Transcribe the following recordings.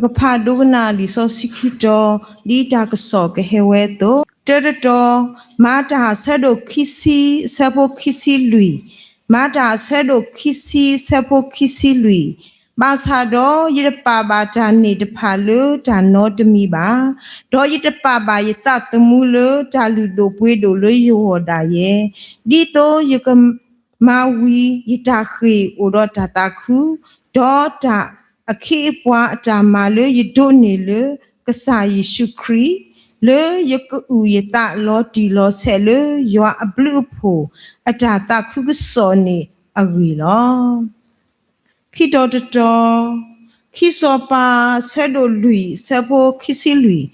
ကဖးဒိကနၣ်လံာ်စီဆှံခံတီၤ, ဒ်တၢ်ကစီၣ်ကဟဲဝဲအသိး, တၢတတီၤ, မၤတၢ်အဆၢဒိၣ်ခံဆံအဆၢဖိခံဆံလွံၢ်, မၤတၢ်အဆၢဒိၣ်ခံဆံအဆၢဖိခံဆံလွံၢ်, ဘၣ်ဆၣ်ဒီးယတပာ်ဘၣ်တၢ်န့ၣ်တဖၣ်လၢတၢ်နီတမံၤဘၣ်, ဒီးယတပာ်ဘၣ်ယသးသမူလၢတၢ်လုၢ်ဒိၣ်ပှ့ၤဒိၣ်လၢယဂီၢ်ဒၣ်ယဲ, ဒ်သိးယက မၤဝံၤယတၢ်ဃ့ၢ်အိၣ်ဒီးတၢ်သးခု, ဒီးတၢ်အက့အပှၤအတၢ်မၤလၢယဒိးန့ၢ်လၢကစၢ်ယ့ၣ်ၡူးခရံာ်, လၢယကအုၣ်ယသးလီၤတံၢ်လီၤဆဲးလၢယွၤအဘျုးအဖှိၣ်အတၢ်သးခုကစီၣ်န့ၣ်အဂ့ၢ်လီၤ. ခံတီၤတတီၤ, ခံစီၤပၤအဆၢဒိၣ်လွံၢ်အဆၢဖိခံဆံလွံၢ်,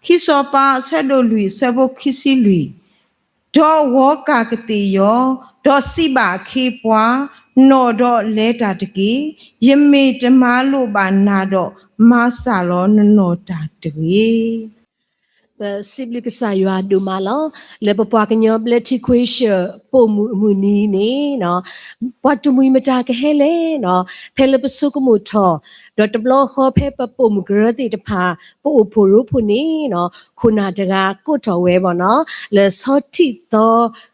ခံစီၤပၤအဆၢဒိၣ်လွံၢ်အဆၢဖိခံဆံလွံၢ်, ဒီးဝီၤကၢ်ကသ့ၣ်ယီၤ, ဒီးစံးဘၣ်အခ့အပှၤ, နီၣ်ဒီးလဲၤတၢ်တက့ၢ်. ယမ့ၢ်တမၤလိာ်ဘၣ်နၤဒီး, မၤစၢ်လီၤနနီၢ်တၢ်တဂ့ၤ. ပစံးဘျုးကစၢ်ယွၤဒိၣ်မးလီၤ. လၢပပှၤကညီဘျၢထံခွ့ဆၢၣ်ပိာ်မုၣ်အမုၢ်နံၤန့ၣ်, ပှၤတမှံၤမတၤကဟဲလဲၣ်, ဖဲလၢပဆိကမိၣ်ထီၣ်, ဒီးတဘျီဃီဖဲပပိာ်မုၣ်ကရၢသ့ၣ်တဖၣ် ပအိၣ်ဖှိၣ်ရိဖှိၣ်န့ၣ်, ခိၣ်နၢ်တဂၤကိးထီၣ်ဝဲဘၣ်နီၤ, လၢဆီထံၣ်သီ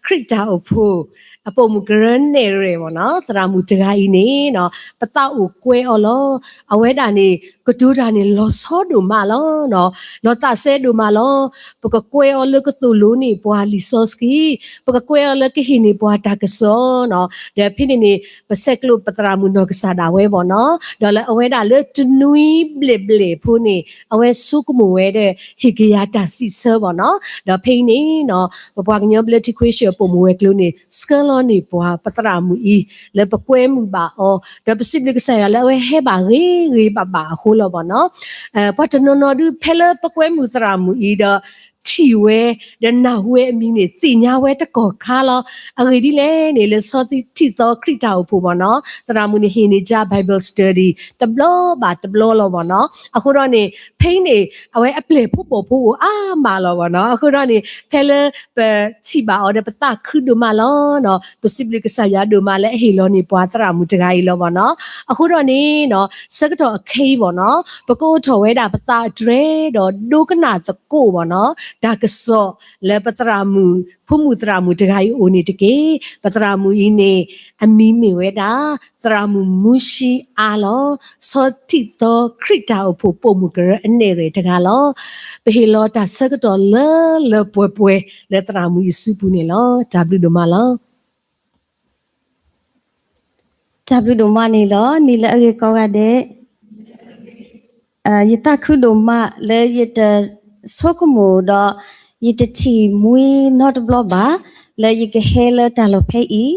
ခရံာ်တၢ်အိၣ်ဖှိၣ် အပိာ်မုၣ်ကရၢနဲၣ်ရဲၣ်ဘၣ်နီၤ, သရၣ်မုၣ်တဂၤအံၤန့ၣ်, ပသးအိၣ်ကွဲအီၤလီၤ. အဝဲဒၣ်န့ၣ် ကတိၤတၢ်န့ၣ်လီၤဆီဒိၣ်မးလီၤ. လီၤသးစဲဒိၣ်မးလီၤ. ပကကွဲအီၤလၢကသိၣ်လိန့ၢ်ပှၤလံာ်စီဆှံ, ပကကွဲအီၤလၢကဟ့ၣ်န့ၢ်ပှၤတၢ်ကစီၣ်နီၤ. ဒီးဖဲန့ၣ်န့ၣ် ပဆဲးကျိးပသရၣ်မုၣ်နီၢ်ကစၢ်ဒၣ်ဝဲဘၣ်နီၤ, ဒီးလၢအဝဲဒၣ်လၢတနွံဘျဲၣ်ဘျဲၣ်ဖိန့ၣ် အဝဲဆိကမိၣ်ဝဲဒီး ဟ့ၣ်က့ၤယၤတၢ်စံးဆၢဘၣ်နီၤ. ဒီးဖဲအံၤန့ၣ်နီၤ, ပပှၤကညီဘျၢထံခွ့ဆၢၣ်ပိာ်မုၣ်ဝဲၤကျိၤန့ၣ် ဆှၢလီၤန့ၢ်ပှၤပသရၣ်မုၣ်အံၤ လၢပကွဲမုာ်ဘၣ်အီၤ, ဒီးပစံးဘျုးကစၢ်ယွၤလၢအဝဲဟဲဘၣ်ဂ့ၤဂ့ၤဘၣ်ဘၣ်အဃိလီၤဘၣ်နီၤ. ပှၤတနီၤနီၤဒုးဖဲလၢပကွဲမုာ်သရၣ်မုၣ်အံၤဒီး ထံၣ်ဝဲ ဒီးနၢ်ဟူဝဲအမံၤန့ၣ် သ့ၣ်ညါဝဲတကီၢ်ခါလီၤ. အဂ့ၢ်ဒ်လဲၣ်န့ၣ် လၢဆီထံၣ်သီခရံာ်တၢ်အိၣ်ဖှိၣ်ဘၣ်နီၤ, သရၣ်မုၣ်န့ၣ်ဟ့ၣ်န့ၢ်က Bible study တဘျီဘၣ်တဘျီလီၤဘၣ်နီၤ. အဃိဒီးန့ၣ် ဖဲအံၤန့ၣ် အဝဲအပျဲၢ်ဖိပိာ်ဖိအိၣ်အါမးလီၤဘၣ်နီၤ. အဃိဒီးန့ၣ် ဖဲလၢပထံၣ်ဘၣ်အီၤဒီးပသးခုဒိၣ်မးလီၤနီၤ. ပစံးဘျုးကစၢ်ယွၤဒိၣ်မးလၢအဟ့ၣ်လီၤန့ၢ်ပှၤသရၣ်မုၣ်တဂၤအံၤလီၤဘၣ်နီၤ. အဃိဒီးန့ၣ်နီၤ, ဆၢကတီၢ်အခဲအံၤဘၣ်နီၤ, ပကအိးထီၣ်ဝဲဒၣ်ပသးအတြဲၤဒီးဒိကနၣ်သကိးဘၣ်နီၤ, တၢ်ကစီၣ်လၢပသရၣ်မုၣ် ဖိမုၣ်သရၣ်မုၣ်တဂၤအံၤအိၣ်န့ၣ်တက့ၢ်. ပသရၣ်မုၣ်အံၤန့ၣ် အမံၤမ့ၢ်ဝဲဒၣ် သရၣ်မုၣ်မူၡံအါလီၤ. ဆီထံၣ်သီခရံာ်တၢ်အိၣ်ဖှိၣ်ပိာ်မုၣ်ကရၢအနဲၣ်ရဲၣ်တဂၤလီၤ. ပဟ့ၣ်လီၤတၢ်ဆၢကတီၢ်လၢလၢပှဲၤပှဲၤလၢသရၣ်မုၣ်အံၤစုပူၤန့ၣ်လီၤ. တၢ်ဘျုးဒိၣ်မးလီၤ. တၢ်ဘျုးဒိၣ်မးန့ၣ်လီၤ. နံၤလၢအဂ့ၤကိးဂၤဒဲး ယသးခုဒိၣ်မးလၢယတဆိကမိၣ်ဒီး ယတထံၣ်မှံနီတဘျီဘၣ် လၢယကဟဲလၢတၢ်လီၢ်ဖဲအံၤ,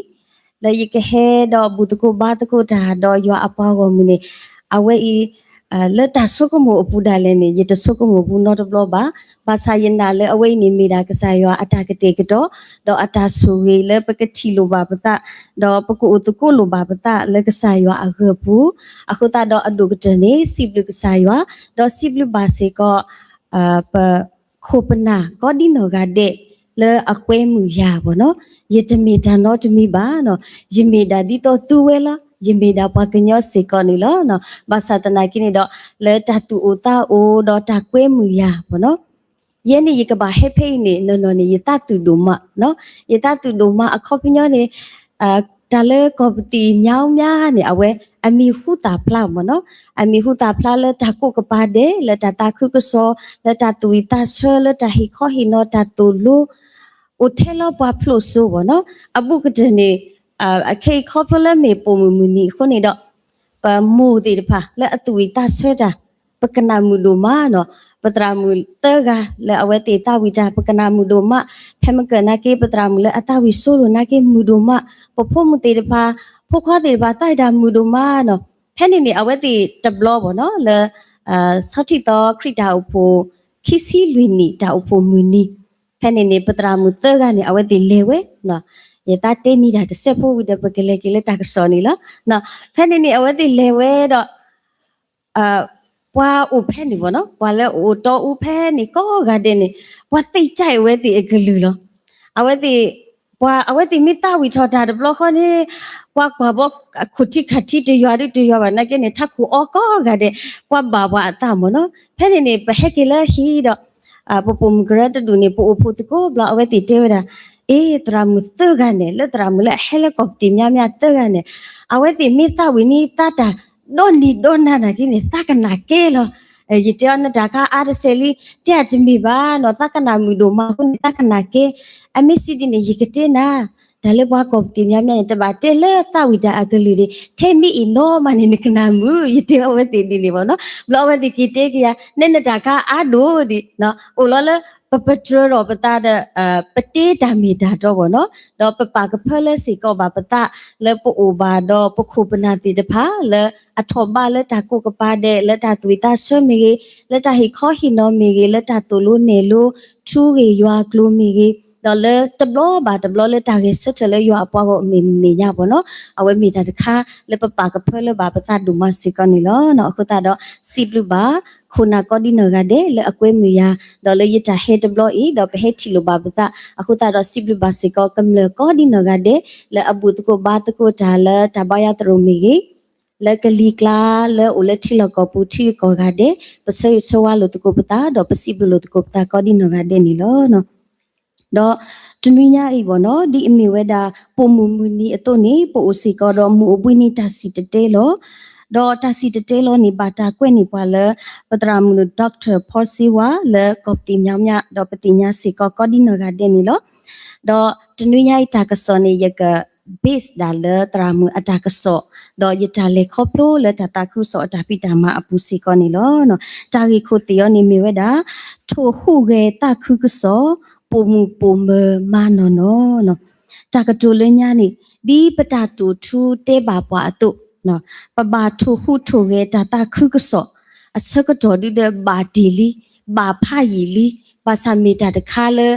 လၢယကဟဲဒီးဘူၣ်သကိးဘါသကိးတၢ်ဒီးယွၤအပှၤဂီၢ်မုၢ်န့ၣ်, အဝဲအံၤ လၢတၢ်ဆိကမိၣ်အပူၤဒၣ်လဲာ်န့ၣ် ယတဆိကမိၣ်ဘူးနီတဘျီဘၣ်. ဘၣ်ဆၣ်ယနာ်လၢအဝဲအံၤန့ၣ် မ့ၢ်ဒၣ်ကစၢ်ယွၤအတၢ်ကတဲာ်ကတီၤ ဒီးအတၢ်ဆိၣ်ဂ့ၤလၢပကထံၣ်လိာ်ဘၣ်ပသး, ဒီးပကအိၣ်သကိးလိာ်ဘၣ်ပသးလၢကစၢ်ယွၤအဂၢၤပူၤ, အဃိသတးဒီးအဒိၣ်ကတၢၢ်န့ၣ် စံးဘျုးကစၢ်ယွၤ, ဒီးစံးဘျုးဘၣ်စ့ၢ်ကီး ပ ခိၣ်ပနၢ်ကိးဒံနီၢ်ဂၤဒဲး လၢအကွဲမုာ်ယၤဘၣ်နီၤ, ယတမ့ၢ်တၢ်နီတမံၤဘၣ်နီၤ, ယမ့ၢ်ဒၣ်ဒ်သိးသုဝဲလီၤ, ယမ့ၢ်ဒၣ်ပှၤကညီစ့ၢ်ကီးန့ၣ်လီၤ. ဘၣ်ဆၣ်သနာ်က့န့ၣ်ဒီး လၢတၢ်သူၣ်အိၣ်သးအိၣ်ဒီးတၢ်ကွဲမုာ်ယၤဘၣ်နီၤ, ယဲန့ၣ်ယကဘၣ်ဟဲဖဲအံၤန့ၣ် နီၢ်နီၢ်န့ၣ် ယသးသူၣ်ဒိၣ်မးနီၤ, ယသးသူၣ်ဒိၣ်မးအခီပညီန့ၣ် တၢ်လၢကီၢ်ပသံၣ်မၠါမၠါန့ၣ် အဝဲအမံၤဟူသၣ်ဖျါမၢ်နီၤ, အမံၤဟူသၣ်ဖျါလၢတၢ်ကိးကပၤဒဲး လၢတၢ်သးခုကစီၣ် လၢတၢ်သူၣ်ဝံၣ်သးဆၢ လၢတၢ်ဟ့ၣ်ခီဟ့ၣ်နီၤ တၢ်သိၣ်လိ အိၣ်ထဲလၢပှၤဖျိးစိဘၣ်နီၤ, အဘူးကတၢၢ်န့ၣ် အခဲအံၤခီဖျိလၢမ့ၢ်ပိာ်မုၣ်မုၢ်နံၤအဃိန့ၣ်ဒီး ပမိၢ်သ့ၣ်တဖၣ်လၢအသူၣ်ဝံၣ်သးဆၢတၢ် ပကနၣ်မုာ်ဒိၣ်မးနီၤ, ပသရၣ်မုၣ်သၢဂၤလၢအဝဲသ့ၣ်သးဝံၣ်တၢ် ပကနၣ်မုာ်ဒိၣ်မး, ဖဲမကၢၢ်နာ်က့ ပသရၣ်မုၣ်လၢအသးဝံၣ်စိလိာ်နာ်က့မုာ်ဒိၣ်မး, ပဖိမုၣ်သ့ၣ်တဖၣ် ဖိခွါသ့ၣ်တဖၣ် သးဝံၣ်တၢ်မုာ်ဒိၣ်မးနီၤ, ဖဲန့ၣ်န့ၣ် အဝဲသ့ၣ်တဘျီဘၣ်နီၤ လၢ ဆီထံၣ်သီခရံာ်တၢ်အိၣ်ဖှိၣ် ခံဆံလွံၢ်နံၣ်တၢ်အိၣ်ဖှိၣ်မုၢ်နံၤ, ဖဲန့ၣ်န့ၣ် ပသရၣ်မုၣ်သၢဂၤန့ၣ် အဝဲသ့ၣ်လဲၤဝဲ, ယသးတဲနံၤတၢ်တစဲးဖိဝံၤဒီး ပကလဲၤက့ၤလၢတၢ်ကစီၣ်န့ၣ်လီၤ. ဖဲန့ၣ်န့ၣ် အဝဲသ့ၣ်လဲၤဝဲဒီး ပှၤအိၣ်ဖဲန့ၣ်ဘၣ်နီၤ, ပှၤလၢအအိၣ်တီအူဖဲန့ၣ်ကိးဂၤဒဲးန့ၣ် ပှၤသ့ၣ်ညါအဝဲသ့ၣ်အကလုၢ်လီၤ. အဝဲသ့ၣ် ပှၤအဝဲသ့ၣ်မ့ၢ်သးဝံၣ်ထီၣ်တၢ်တဘျီဃီန့ၣ် ပှၤကွၢ်ဘီခိၣ်ထံခးထံတယွၤဒုတယွၤဘၣ်နာ်က့န့ၣ် ထးခိၣ်အီကီးဂၤဒဲး ပှၤဘၣ်ပှၤအသးမ့ၢ်နီၤ. ဖဲန့ၣ်န့ၣ် ပဟဲက့ၤလၢဟံၣ်ဒီး ပပိာ်မုၣ်ကရၢတဒူၣ်န့ၣ် ပအိၣ်ဖှိၣ်သကိးဘျီ အဝဲသ့ၣ်တဲဝဲဒၣ်, အ့ သရၣ်မုၣ်သၢဂၤန့ၣ် လၢသရၣ်မုၣ်လၢအဟဲလၢကီၢ်ပသံၣ်မၠါမၠါသၢဂၤန့ၣ် အဝဲသ့ၣ်မ့ၢ်သးဝံၣ်န့ၣ် သးတၢ်ဒီနံၤဒီနၤနာ်က့န့ၣ် သးကနၣ်ကဲလီၤ. ယတဲအီၤ နတၢ်ခါအါတစဲးလံ, တဲအတမ့ၢ်ဘၣ်နီၤ, သးကနၣ်မုာ်ဒိၣ်မးအဃိန့ၣ် သးကနၣ်ကဲ. အမ့ၢ်စံးဒ်န့ၣ် ယကတဲနၤ, တၢ်လၢပှၤကီၢ်ပသံၣ်မၠါမၠါန့ၣ် တဘၣ်တဲလၢသးဝံၣ်တၢ်အကလုၢ်ဒံး, ထဲမ့ၢ်အ့ၣ်နီၤမးန့ၣ် နကနၣ်မုာ်, ယတဲအဝဲသ့ၣ်ဒ်န့ၣ်ဘၣ်နီၤ. ဘျီအဝဲသ့ၣ်က့ၤတဲက့ၤယၤ နနတၢ်ခါအါဒိၣ်ဒံး, အိၣ်လီၤလၢ ပပတြၢၤထီၣ်ပသးဒီး ပတ့တၢ်မ့ၢ်တၢ်တီဘၣ်နီၤ, ဒီးပပာ်ကဖၢလၢစ့ၢ်ကီးဘၣ်ပသး လၢပအိၣ်ဘၣ်ဒီးပခိၣ်ပနၢ်သ့ၣ်တဖၣ် လၢအထီၣ်ဘးလၢတၢ်ကိးကပၤဒဲး လၢတၢ်သူၣ်ဝံၣ်သးဆၢမ့ၢ်ဂ့ၤ, လၢတၢ်ဟ့ၣ်ခီဟ့ၣ်နီၤမ့ၢ်ဂ့ၤ, လၢတၢ်သိၣ်လိနဲၣ်လိ ထူဂ့ၢ်ယွၤကျိၤမ့ၢ်ဂ့ၤ, ဒီးလၢတဘျီဘၣ်တဘျီလၢတၢ်ဂဲၤဆၢထၢၣ်လၢယွၤအပှၤဂီၢ်မုၢ်မဲာ်ညါဘၣ်နီၤ, အဝဲမ့ၢ်တၢ်တခါလၢပပာ်ကဖၢလၢဘၣ်ပသးဒိၣ်မးစ့ၢ်ကီးန့ၣ်လီၤ. အဃိသတးဒီး စံးဘျုးဘၣ် ခိၣ်နၢ်ကိးဒံနီၢ်ဂၤဒဲးလၢအကွဲမုာ်ယၤ, ဒီးလၢယတၢ်ဟဲတဘျီအံၤ ဒီးပဟဲထံၣ်လိာ်ဘၣ်ပသး, အဃိသတးဒီးစံးဘျုးဘၣ်စ့ၢ်ကီး ကမျၢၢ်ကိးဒံနီၢ်ဂၤဒဲး လၢအဘူၣ်သကိးဘါသကိးတၢ်လၢတၢ်ဘါယွၤသရိာ်မ့ၢ်ဂ့ၤ, လၢကလံၤကျါ လၢအိၣ်လၢထံလီၢ်ကီၢ်ပူၤထံဂုၤကီၢ်ဂၤဒဲး, ပဆၢဂ့ၤဆၢဝါလိာ်သကိးပသး ဒီးပစံးဘျုးလိာ်သကိးပသးကိးဒံနီၢ်ဂၤဒဲးန့ၣ်လီၤ. ဒီးတနွံညါအံၤဘၣ်နီၤ ဒ်အမ့ၢ်ဝဲဒၣ် ပိာ်မုၣ်မုၢ်နံၤအသိးန့ၣ် ပအိၣ်စ့ၢ်ကီးဒီးမုၢ်အိၣ်ဘှံးနံၤတၢ်စံၣ်တဲၤတဲလီၤ. ဒီးတၢ်စံၣ်တဲၤတဲလီၤန့ၣ် ဘၣ်တၢ်ကွဲးန့ၢ်ပှၤလၢ ပသရၣ်မုၣ် Doctor ဖီစ့ဝါ လၢကီၢ်ပသံၣ်မၠါမၠါ ဒီးပသ့ၣ်ညါစ့ၢ်ကီးကိးဒံနီၢ်ဂၤဒဲးန့ၣ်လီၤ. ဒီးတနွံညါအံၤတၢ်ကစီၣ်န့ၣ် ယက base ဒၣ်လၢသရၣ်မုၣ်အတၢ်ကစီၣ်, ဒီးယတၢ်လဲၤခီဖျိလၢတၢ်သးခုကစီၣ်အတၢ်ဖံးတၢ်မၤအပူၤစ့ၢ်ကီးန့ၣ်လီၤ. တၢ်ဂ့ၢ်ခိၣ်သ့ၣ်အီၤန့ၣ်မ့ၢ်ဝဲဒၣ် ထိၣ်ဟူးဂဲၤသးခုကစီၣ် ပိာ်မုၣ်ပိာ်မၢၤမၤနီၢ်နီၢ်. တၢ်ကတိၤလၢညါန့ၣ် ဒ်ပတၢ်တိာ်ထူတဲဘၣ်ပှၤအသိး, ပဘၣ်ထိၣ်ဟူးထိၣ်ဂဲၤတၢ်သးခုကစီၣ် အဆၢကတီၢ်ဒုဒီးဘၣ်တ့ၢ်လံ, ဘၣ်ဖးယံာ်လံ, ဘၣ်ဆၣ်မ့ၢ်တၢ်တခါလၢ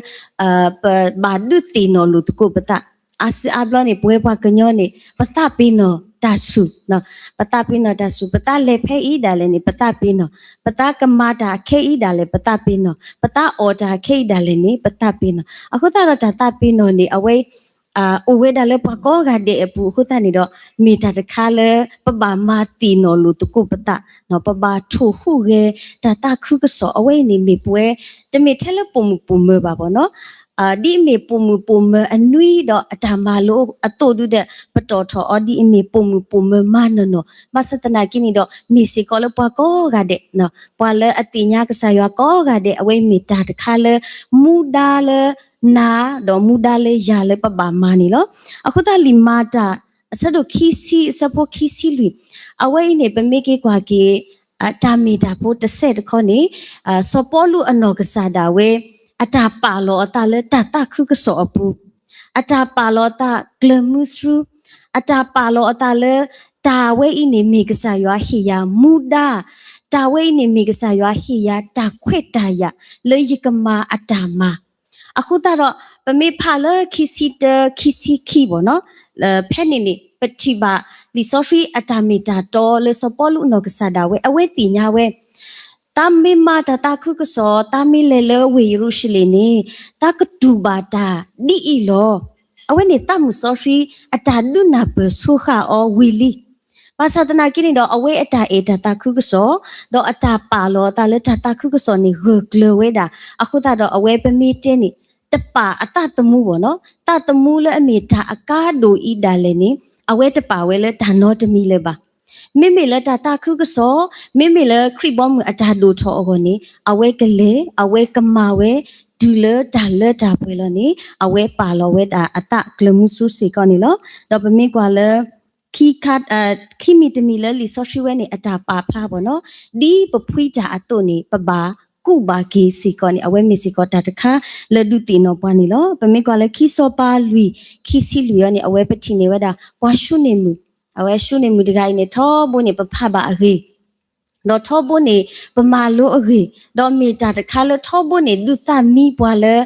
ပဘၣ်ဒုးသ့ၣ်နီၣ်လိာ်သကိးပသး. အါစုအါဘျီန့ၣ် ပဝဲပှၤကညီန့ၣ် ပသးပ့ၤနီၣ်တၢ်ဆူၣ်, ပသးပ့ၤနီၣ်တၢ်ဆူၣ်, ပသးလဲၤဖဲအံၤဒၣ်လဲာ်န့ၣ် ပသးပ့ၤနီၣ်, ပသးကမၤတၢ်ခဲအံၤဒၣ်လဲာ် ပသးပ့ၤနီၣ်, ပသးအီၣ်တၢ်ခဲအံၤဒၣ်လဲာ်န့ၣ် ပသးပ့ၤနီၣ်. အဃိသတးဒီးတၢ်သးပ့ၤနီၣ်န့ၣ် အဝဲ အိၣ်ဝဲဒၣ်လၢပှၤကိးဂၤဒဲးအပူၤအဃိသတးန့ၣ်ဒီး မ့ၢ်တၢ်တခါလၢ ပဘၣ်မၤသ့ၣ်နီၣ်လိာ်သကိးပသး, ပဘၣ်ထိၣ်ဟူးဂဲၤတၢ်သးခုကစီၣ် အဝဲအံၤန့ၣ်မ့ၢ်ပဝဲ တမ့ၢ်ထဲလၢပိာ်မုၣ်ပိာ်မၢၤဘၣ်ဘၣ်နီၤ. ဒ်အမ့ၢ်ပိာ်မုၣ်ပိာ်မၢၤအနွံဒီးအတၢ်မၤလိအသိးဒုဒီး ပတီၢ်ထီၣ်အီၤဒ်အမ့ၢ်ပိာ်မုၣ်ပိာ်မၢၤမၤနီၢ်နီၢ်, ဘၣ်ဆၣ်သနာ်က့န့ၣ်ဒီး မ့ၢ်စ့ၢ်ကီးလၢပှၤကိးဂၤဒဲး ပှၤလၢအသ့ၣ်ညါကစၢ်ယွၤကိးဂၤဒဲး အဝဲမ့ၢ်တၢ်တခါလၢ မူဒါလၢ နၤဒီးမူဒါလၢယၤလၢပဘၣ်မၤန့ၣ်လီၤ. အဃိသတးလံာ်မၤတၢ် အဆၢဒိၣ်ခံဆံ အဆၢဖိခံဆံလွံၢ်, အဝဲအံၤန့ၣ် ပမ့ၢ်က့ၤကွၢ်က့ၤ တၢ်မ့ၢ်တၢ်ဖိတစဲးတခီန့ၣ် စီၤပီလူးအနီၢ်ကစၢ်ဒၣ်ဝဲ အတၢ်ပာ်လီၤအသးလၢတၢ်သးခုကစီၣ်အပူၤ, အတၢ်ပာ်လီၤအသးကျၢၤမုဆူ, အတၢ်ပာ်လီၤအသးလၢ တၢ်ဝဲအံၤန့ၣ်မ့ၢ်ကစၢ်ယွၤဟ့ၣ်ယၤမူဒါ, တၢ်ဝဲအံၤန့ၣ်မ့ၢ်ကစၢ်ယွၤဟ့ၣ်ယၤတၢ်ခွဲးတၢ်ယာ် လၢယကမၤအတၢ်မၤ အဃိသတးဒီး ပမ့ၢ်ဖးလၢခံဆံတၢ ခံဆံခံဘၣ်နီၤ, ဖဲန့ၣ်န့ၣ် ပထံၣ်ဘၣ်လံာ်စီဆှံအတၢ်မ့ၢ်တၢ်တီလၢစီၤပီလူးအနီၢ်ကစၢ်ဒၣ်ဝဲ အဝဲသ့ၣ်ညါဝဲ တၢ်မ့ၢ်မၤတၢ်သးခုကစီၣ် တၢ်မ့ၢ်လဲၤလၢဝ့ၢ်ယရူၤၡလ့ၣ်န့ၣ် တၢ်ကတူၢ်ဘၣ်တၢ်ဒ်အံၤလီၤ. အဝဲန့ၣ်သးမုၢ်စီဆှံအတၢ်ဒုးနၢ်ပၢၢ်ဆိဃာ်အီၤဝံၤလံ. ဘၣ်ဆၣ်သနာ်က့န့ၣ်ဒီး အဝဲအတၢ်အဲၣ်တၢ်သးခုကစီၣ် ဒီးအတၢ်ပာ်လီၤအသးလၢတၢ်သးခုကစီၣ်န့ၣ် ဂၢၢ်ကျၢၤဝဲဒၣ်. အဃိသတးဒီး အဝဲပမ့ၢ်တဲန့ၣ် တပာ်အသးသမူဘၣ်နီၤ, သးသမူလၢအမ့ၢ်တၢ်အကါဒိၣ်အံၤဒၣ်လဲာ်န့ၣ် အဝဲတပာ်ဝဲလၢတၢ်နီတမံၤလၢၤဘၣ်. မ့မ့ၢ်လၢတၢ်သးခုကစီၣ်, မ့မ့ၢ်လၢခရံာ်ဘီမုၢ်အတၢ်ဒိၣ်ထီၣ်အဂီၢ်န့ၣ် အဝဲကလဲၤ အဝဲကမၤဝဲ တုၤလၢတၢ်လၢတၢ်ပှဲၤလီၤန့ၣ် အဝဲပာ်လီၤဝဲဒၣ်အသးကျၢၤမုဆူစ့ၢ်ကီးန့ၣ်လီၤ. ဒီးပမ့ၢ်ကွၢ်လၢ ခံခါ ခံမံၤတမံၤလၢလံာ်စီဆှံဝဲန့ၣ် အတၢ်ပာ်ဖျါဘၣ်နီၤ, ဒ်ပဖှံတၢ်အသိးန့ၣ် ပဘၣ်ကူးဘၣ်က့ၤစ့ၢ်ကီးန့ၣ် အဝဲမ့ၢ်စ့ၢ်ကီးတၢ်တခါလၢဒုးသ့ၣ်နီၣ်ပှၤန့ၣ်လီၤ. ပမ့ၢ်ကွၢ်လၢခံစီၤပၤလွံၢ် ခံဆံလွံၢ်အံၤန့ၣ် အဝဲပထံၣ်န့ၢ်ဝဲဒၣ် ပှၤၡူန့ၢ်မုၣ်, အဝဲၡူန့ၢ်မုၣ်တဂၤအံၤန့ၣ် ထီဘိန့ၣ် ပဖးဘၣ်အဂ့ၢ် ဒီးထီဘိန့ၣ် ပမၤလိအဂ့ၢ်, ဒီးမ့ၢ်တၢ်တခါလၢထီဘိန့ၣ် ဒုးသးမံပှၤလၢ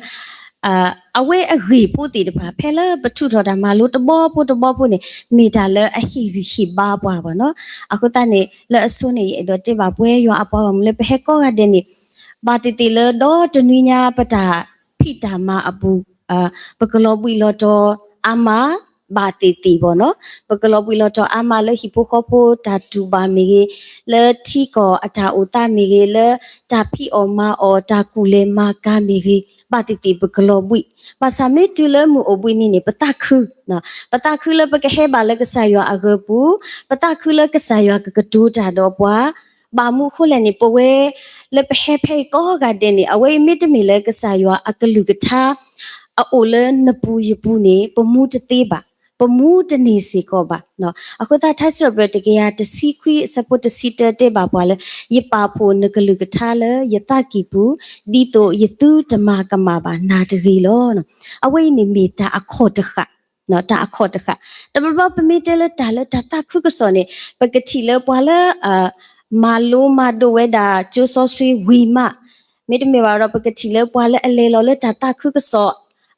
အဝဲအဂ့ၢ်ဖိသ့ၣ်တဖၣ် ဖဲလၢပထုးထီၣ်တၢ်မၤလိတဘီဖိတဘီဖိန့ၣ် မ့ၢ်တၢ်လၢအဟ့ၣ်ဂံၢ်ဟ့ၣ်ဘါပှၤဘၣ်နီၤ. အဃိသတးန့ၣ် လၢအဆိန့ၣ် ယအဲၣ်ဒိးတဲဘၣ်ပှၤယွၤအပှၤဂီၢ်မုၢ်လၢပဟဲကိးဂၤဒဲးန့ၣ် ဘၣ်သ့ၣ်သ့ၣ်လၢဒီတနွံညါပတၢ်ဖံးတၢ်မၤအပူၤ ပကလီၤဘှံးလီၤတီၤအါမး ဘၣ်သ့ၣ်သ့ၣ်ဘၣ်နီၤ. ပကလီၤဘှံးလီၤတီၤအါမးလၢဟံၣ်ဖိဃီဖိတၢ်တူၢ်ဘၣ်မ့ၢ်ဂ့ၤ, လၢထံကီၢ်အတၢ်အိၣ်သးမ့ၢ်ဂ့ၤ, လၢတၢ်ဖံးအီၣ်မၤအီၣ် တၢ်ကူၣ်လဲၤမၤကၤမ့ၢ်ဂ့ၤ, ဘၣ်သ့ၣ်သ့ၣ်ပကလီၤဘှံး. ဘၣ်ဆၣ်မ့ၢ်တုၤလၢမုၢ်အိၣ်ဘှံးနံၤန့ၣ် ပသးခု, ပသးခုလၢပကဟဲဘၣ်လၢကစၢ်ယွၤအဂၢၤပူၤ, ပသးခုလၢကစၢ်ယွၤကကတိၤတၢ်ဒီးပှၤ, ဘၣ်မနုၤအဃိလဲၣ်န့ၣ် ပဝဲလၢပဟဲဖဲအံၤကိးဂၤဒဲးန့ၣ် အဝဲအံၤမ့တမ့ၢ်လၢကစၢ်ယွၤအကလုၢ်ကထါ အအိၣ်လၢနပူၤယပူၤန့ၣ် ပမူတသ့ဘၣ်, ပမူတန့ၢ်စ့ၢ်ကီးဘၣ်. အဃိသတး ထါစံးပတြၢၤတကယၤတဆံခွံအဆၢဖိတဆံတၢတဲဘၣ်ပှၤလၢ ယပာ်ဖှိၣ်နကလုၢ်ကထါလၢယသးကံၢ်ပူၤ, ဒ်သိးယသုတမၤကမၣ်ဘၣ်နၤတဂ့ၤလီၤ. အဝဲအံၤန့ၣ်မ့ၢ်တၢ်အခီၣ်တဃာ်, တၢ်အခီၣ်တဃာ်. တဘျီဘျီပမ့ၢ်တဲလၢတၢ်လၢတၢ်သးခုကစီၣ်န့ၣ် ပကထံၣ်လၢပှၤလၢ မၤလိမၤဒိးဝဲဒၣ်ကၠိစီဆှံဝံၤမး, မ့တမ့ၢ်ဘၣ်ဒီး ပကထံၣ်လၢပှၤလၢအလဲၤလီၤလၢတၢ်သးခုကစီၣ်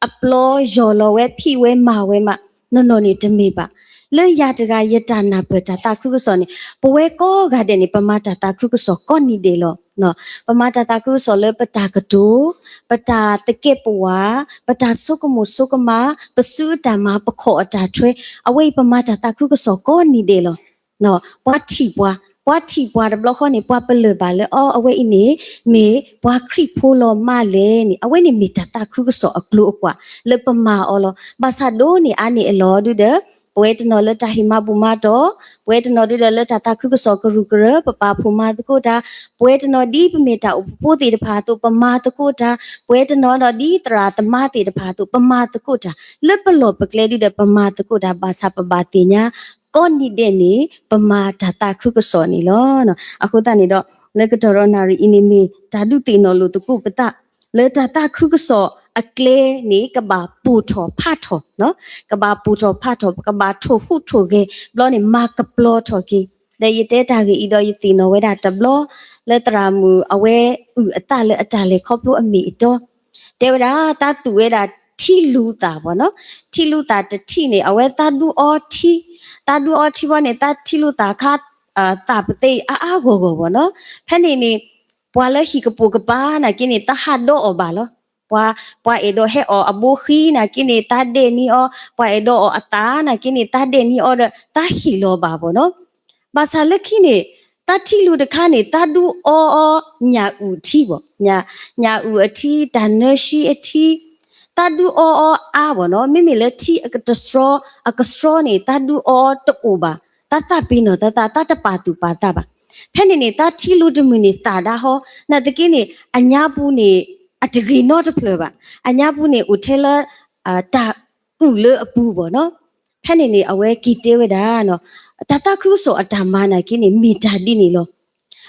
အပျီယီၢ်လီၤဝဲ ဖံးဝဲမၤဝဲမး, နီၢ်နီၢ်န့ၣ်တမ့ၢ်ဘၣ်. လၢယၤတဂၤယတၢ်နၢ်ပၢၢ်တၢ်သးခုကစီၣ်န့ၣ် ပဝဲကိးဂၤဒဲးန့ၣ် ပမၤတၢ်သးခုကစီၣ်ကိးနံၤဒဲးလီၤ. ပမၤတၢ်သးခုကစီၣ်လၢပတၢ်ကတိၤ, ပတၢ်သကဲးပဝး, ပတၢ်ဆိကမိၣ်ဆိကမး, ပစုအတၢ်မၤ ပခီၣ်အတၢ်ထွဲ, အဝဲအံၤပမၤတၢ်သးခုကစီၣ်ကိးနံၤဒဲးလီၤ. ပှၤထံၣ်ပှၤ, ပှၤထံၣ်ပှၤတဘျီဃီန့ၣ် ပှၤပလၢၢ်ဘၣ်လၢ အီ အဝဲအံၤန့ၣ် မ့ၢ်ပှၤခရံာ်ဖိလီၤမးလဲၣ်န့ၣ် အဝဲန့ၣ်မ့ၢ်တၢ်သးခုကစီၣ်အကျိၤအကွာ်လၢပမၤအီၤလီၤ. ဘၣ်ဆၣ်ဒိးန့ၢ်အါန့ၢ်အလီၢ်ဒုဒီး ပဝဲတနီၤလၢတၢ်ဟ့ၣ်မၤဘူၣ်မၤတီၢ်, ပဝဲတနီၤဒုဒီးလၢတၢ်သးခုကစီၣ်ကရူၢ်ကရၢ ပပာ်ဖှိၣ်မၤသကိးတၢ်, ပဝဲတနီၤဒ်ပမ့ၢ်တၢ်အိၣ်ဖှိၣ်ဖိသ့ၣ်တဖၣ်အသိး ပမၤသကိးတၢ်, ပဝဲတနီၤဒီးဒ်သရၣ်သမါသ့ၣ်တဖၣ်အသိး ပမၤသကိးတၢ်, လၢပလီၢ်ပကျဲဒုဒီးပမၤသကိးတၢ် ဘၣ်ဆၣ်ပဘၣ်သ့ၣ်ညါ ကိးနံၤဒဲးန့ၣ် ပမၤတၢ်သးခုကစီၣ်န့ၣ်လီၤ. အဃိသတးန့ၣ်ဒီး လၢကတီၢ်ဒီးနၣ်ရံၣ်အံၤန့ၣ်မ့ၢ် တၢ်ဒုးသ့ၣ်နီၣ်လိာ်သကိးပသး လၢတၢ်သးခုကစီၣ်အကျဲန့ၣ် ကဘၣ်ပိာ်ထီၣ်ဖးထီၣ်, ကဘၣ်ပိာ်ထီၣ်ဖးထီၣ်, ကဘၣ်ထိၣ်ဟူးထိၣ်ဂဲၤ, ဘျီန့ၣ် မၤကပျီထီၣ်က့ၤ. ဒီးယတဲတၢ်ဂ့ၢ်အံၤဒီး ယသ့ၣ်နီၣ်ဝဲဒၣ်တဘျီ လၢသရၣ်မုၣ်အဝဲအုၣ်အသးလၢအတၢ်လဲၤခီဖျိအမ့ၢ်အတီ တဲဝဲဒၣ် သးသူၣ်ဝဲဒၣ်ထံလူၤသၣ်ဘၣ်နီၤ, ထံလူၤသၣ်တထံၣ်န့ၣ် အဝဲသးဒူအီထံ, သးဒူအီထံဘီန့ၣ် သးထံလူၤသၣ်ခါ သၣ်ပသ့အါအါဂီၢ်ဂီၢ်ဘၣ်နီၤ. ဖဲန့ၣ်န့ၣ် ပှၤလၢဟံၣ်ကပိာ်ကပၤနာ်က့န့ၣ် သးဟးဒီအီၣ်ဘၣ်လီၤ. ပှၤ ပှၤအဲၣ်ဒိးဟဲအီၣ်အဘိဃံနာ်က့န့ၣ် သးဒဲၣ်န့ၢ်အီၤ, ပှၤအဲၣ်ဒိးအီၣ်အသၣ်နာ်က့န့ၣ် သးဒဲၣ်န့ၢ်အီၤဒီး သးဟ့ၣ်လီၤဘၣ်ဘၣ်နီၤ. ဘၣ်ဆၣ်လၢခံန့ၣ် သးထံလူၤတခါန့ၣ် သးဒူအီအီညၣ်အုၣ်အထံဘၣ်, ညၣ်အုၣ်အထံ တၢ်နၢဆှံအထံ, သးဒူအီအီအါဘၣ်နီၤ. မ့မ့ၢ်လၢထံအကတဆှီ အကဆှီန့ၣ် သးဒူအီအီတအိၣ်ဘၣ်, သးသးပ့ၤနီၣ်သးသး သးတပာ်သူၣ်ပာ်သးဘၣ်. ဖဲန့ၣ်န့ၣ် သးထံလူၤတမုၢ်န့ၣ်သၣ်ဒၣ်ဟီ, နာ်သက့န့ၣ် အညါပူၤန့ၣ် အတဂ့ၤနီတဖျၢၣ်ဘၣ်. အညါပူၤန့ၣ် အိၣ်ထဲလၢ တၢ်အုၣ်လၢအပူၤဘၣ်နီၤ. ဖဲန့ၣ်န့ၣ် အဝဲက့ၤတဲဝဲဒၣ် တၢ်သးခုကစီၣ်အတၢ်မၤနာ်က့န့ၣ် မ့ၢ်တၢ်ဒ်န့ၣ်လီၤ.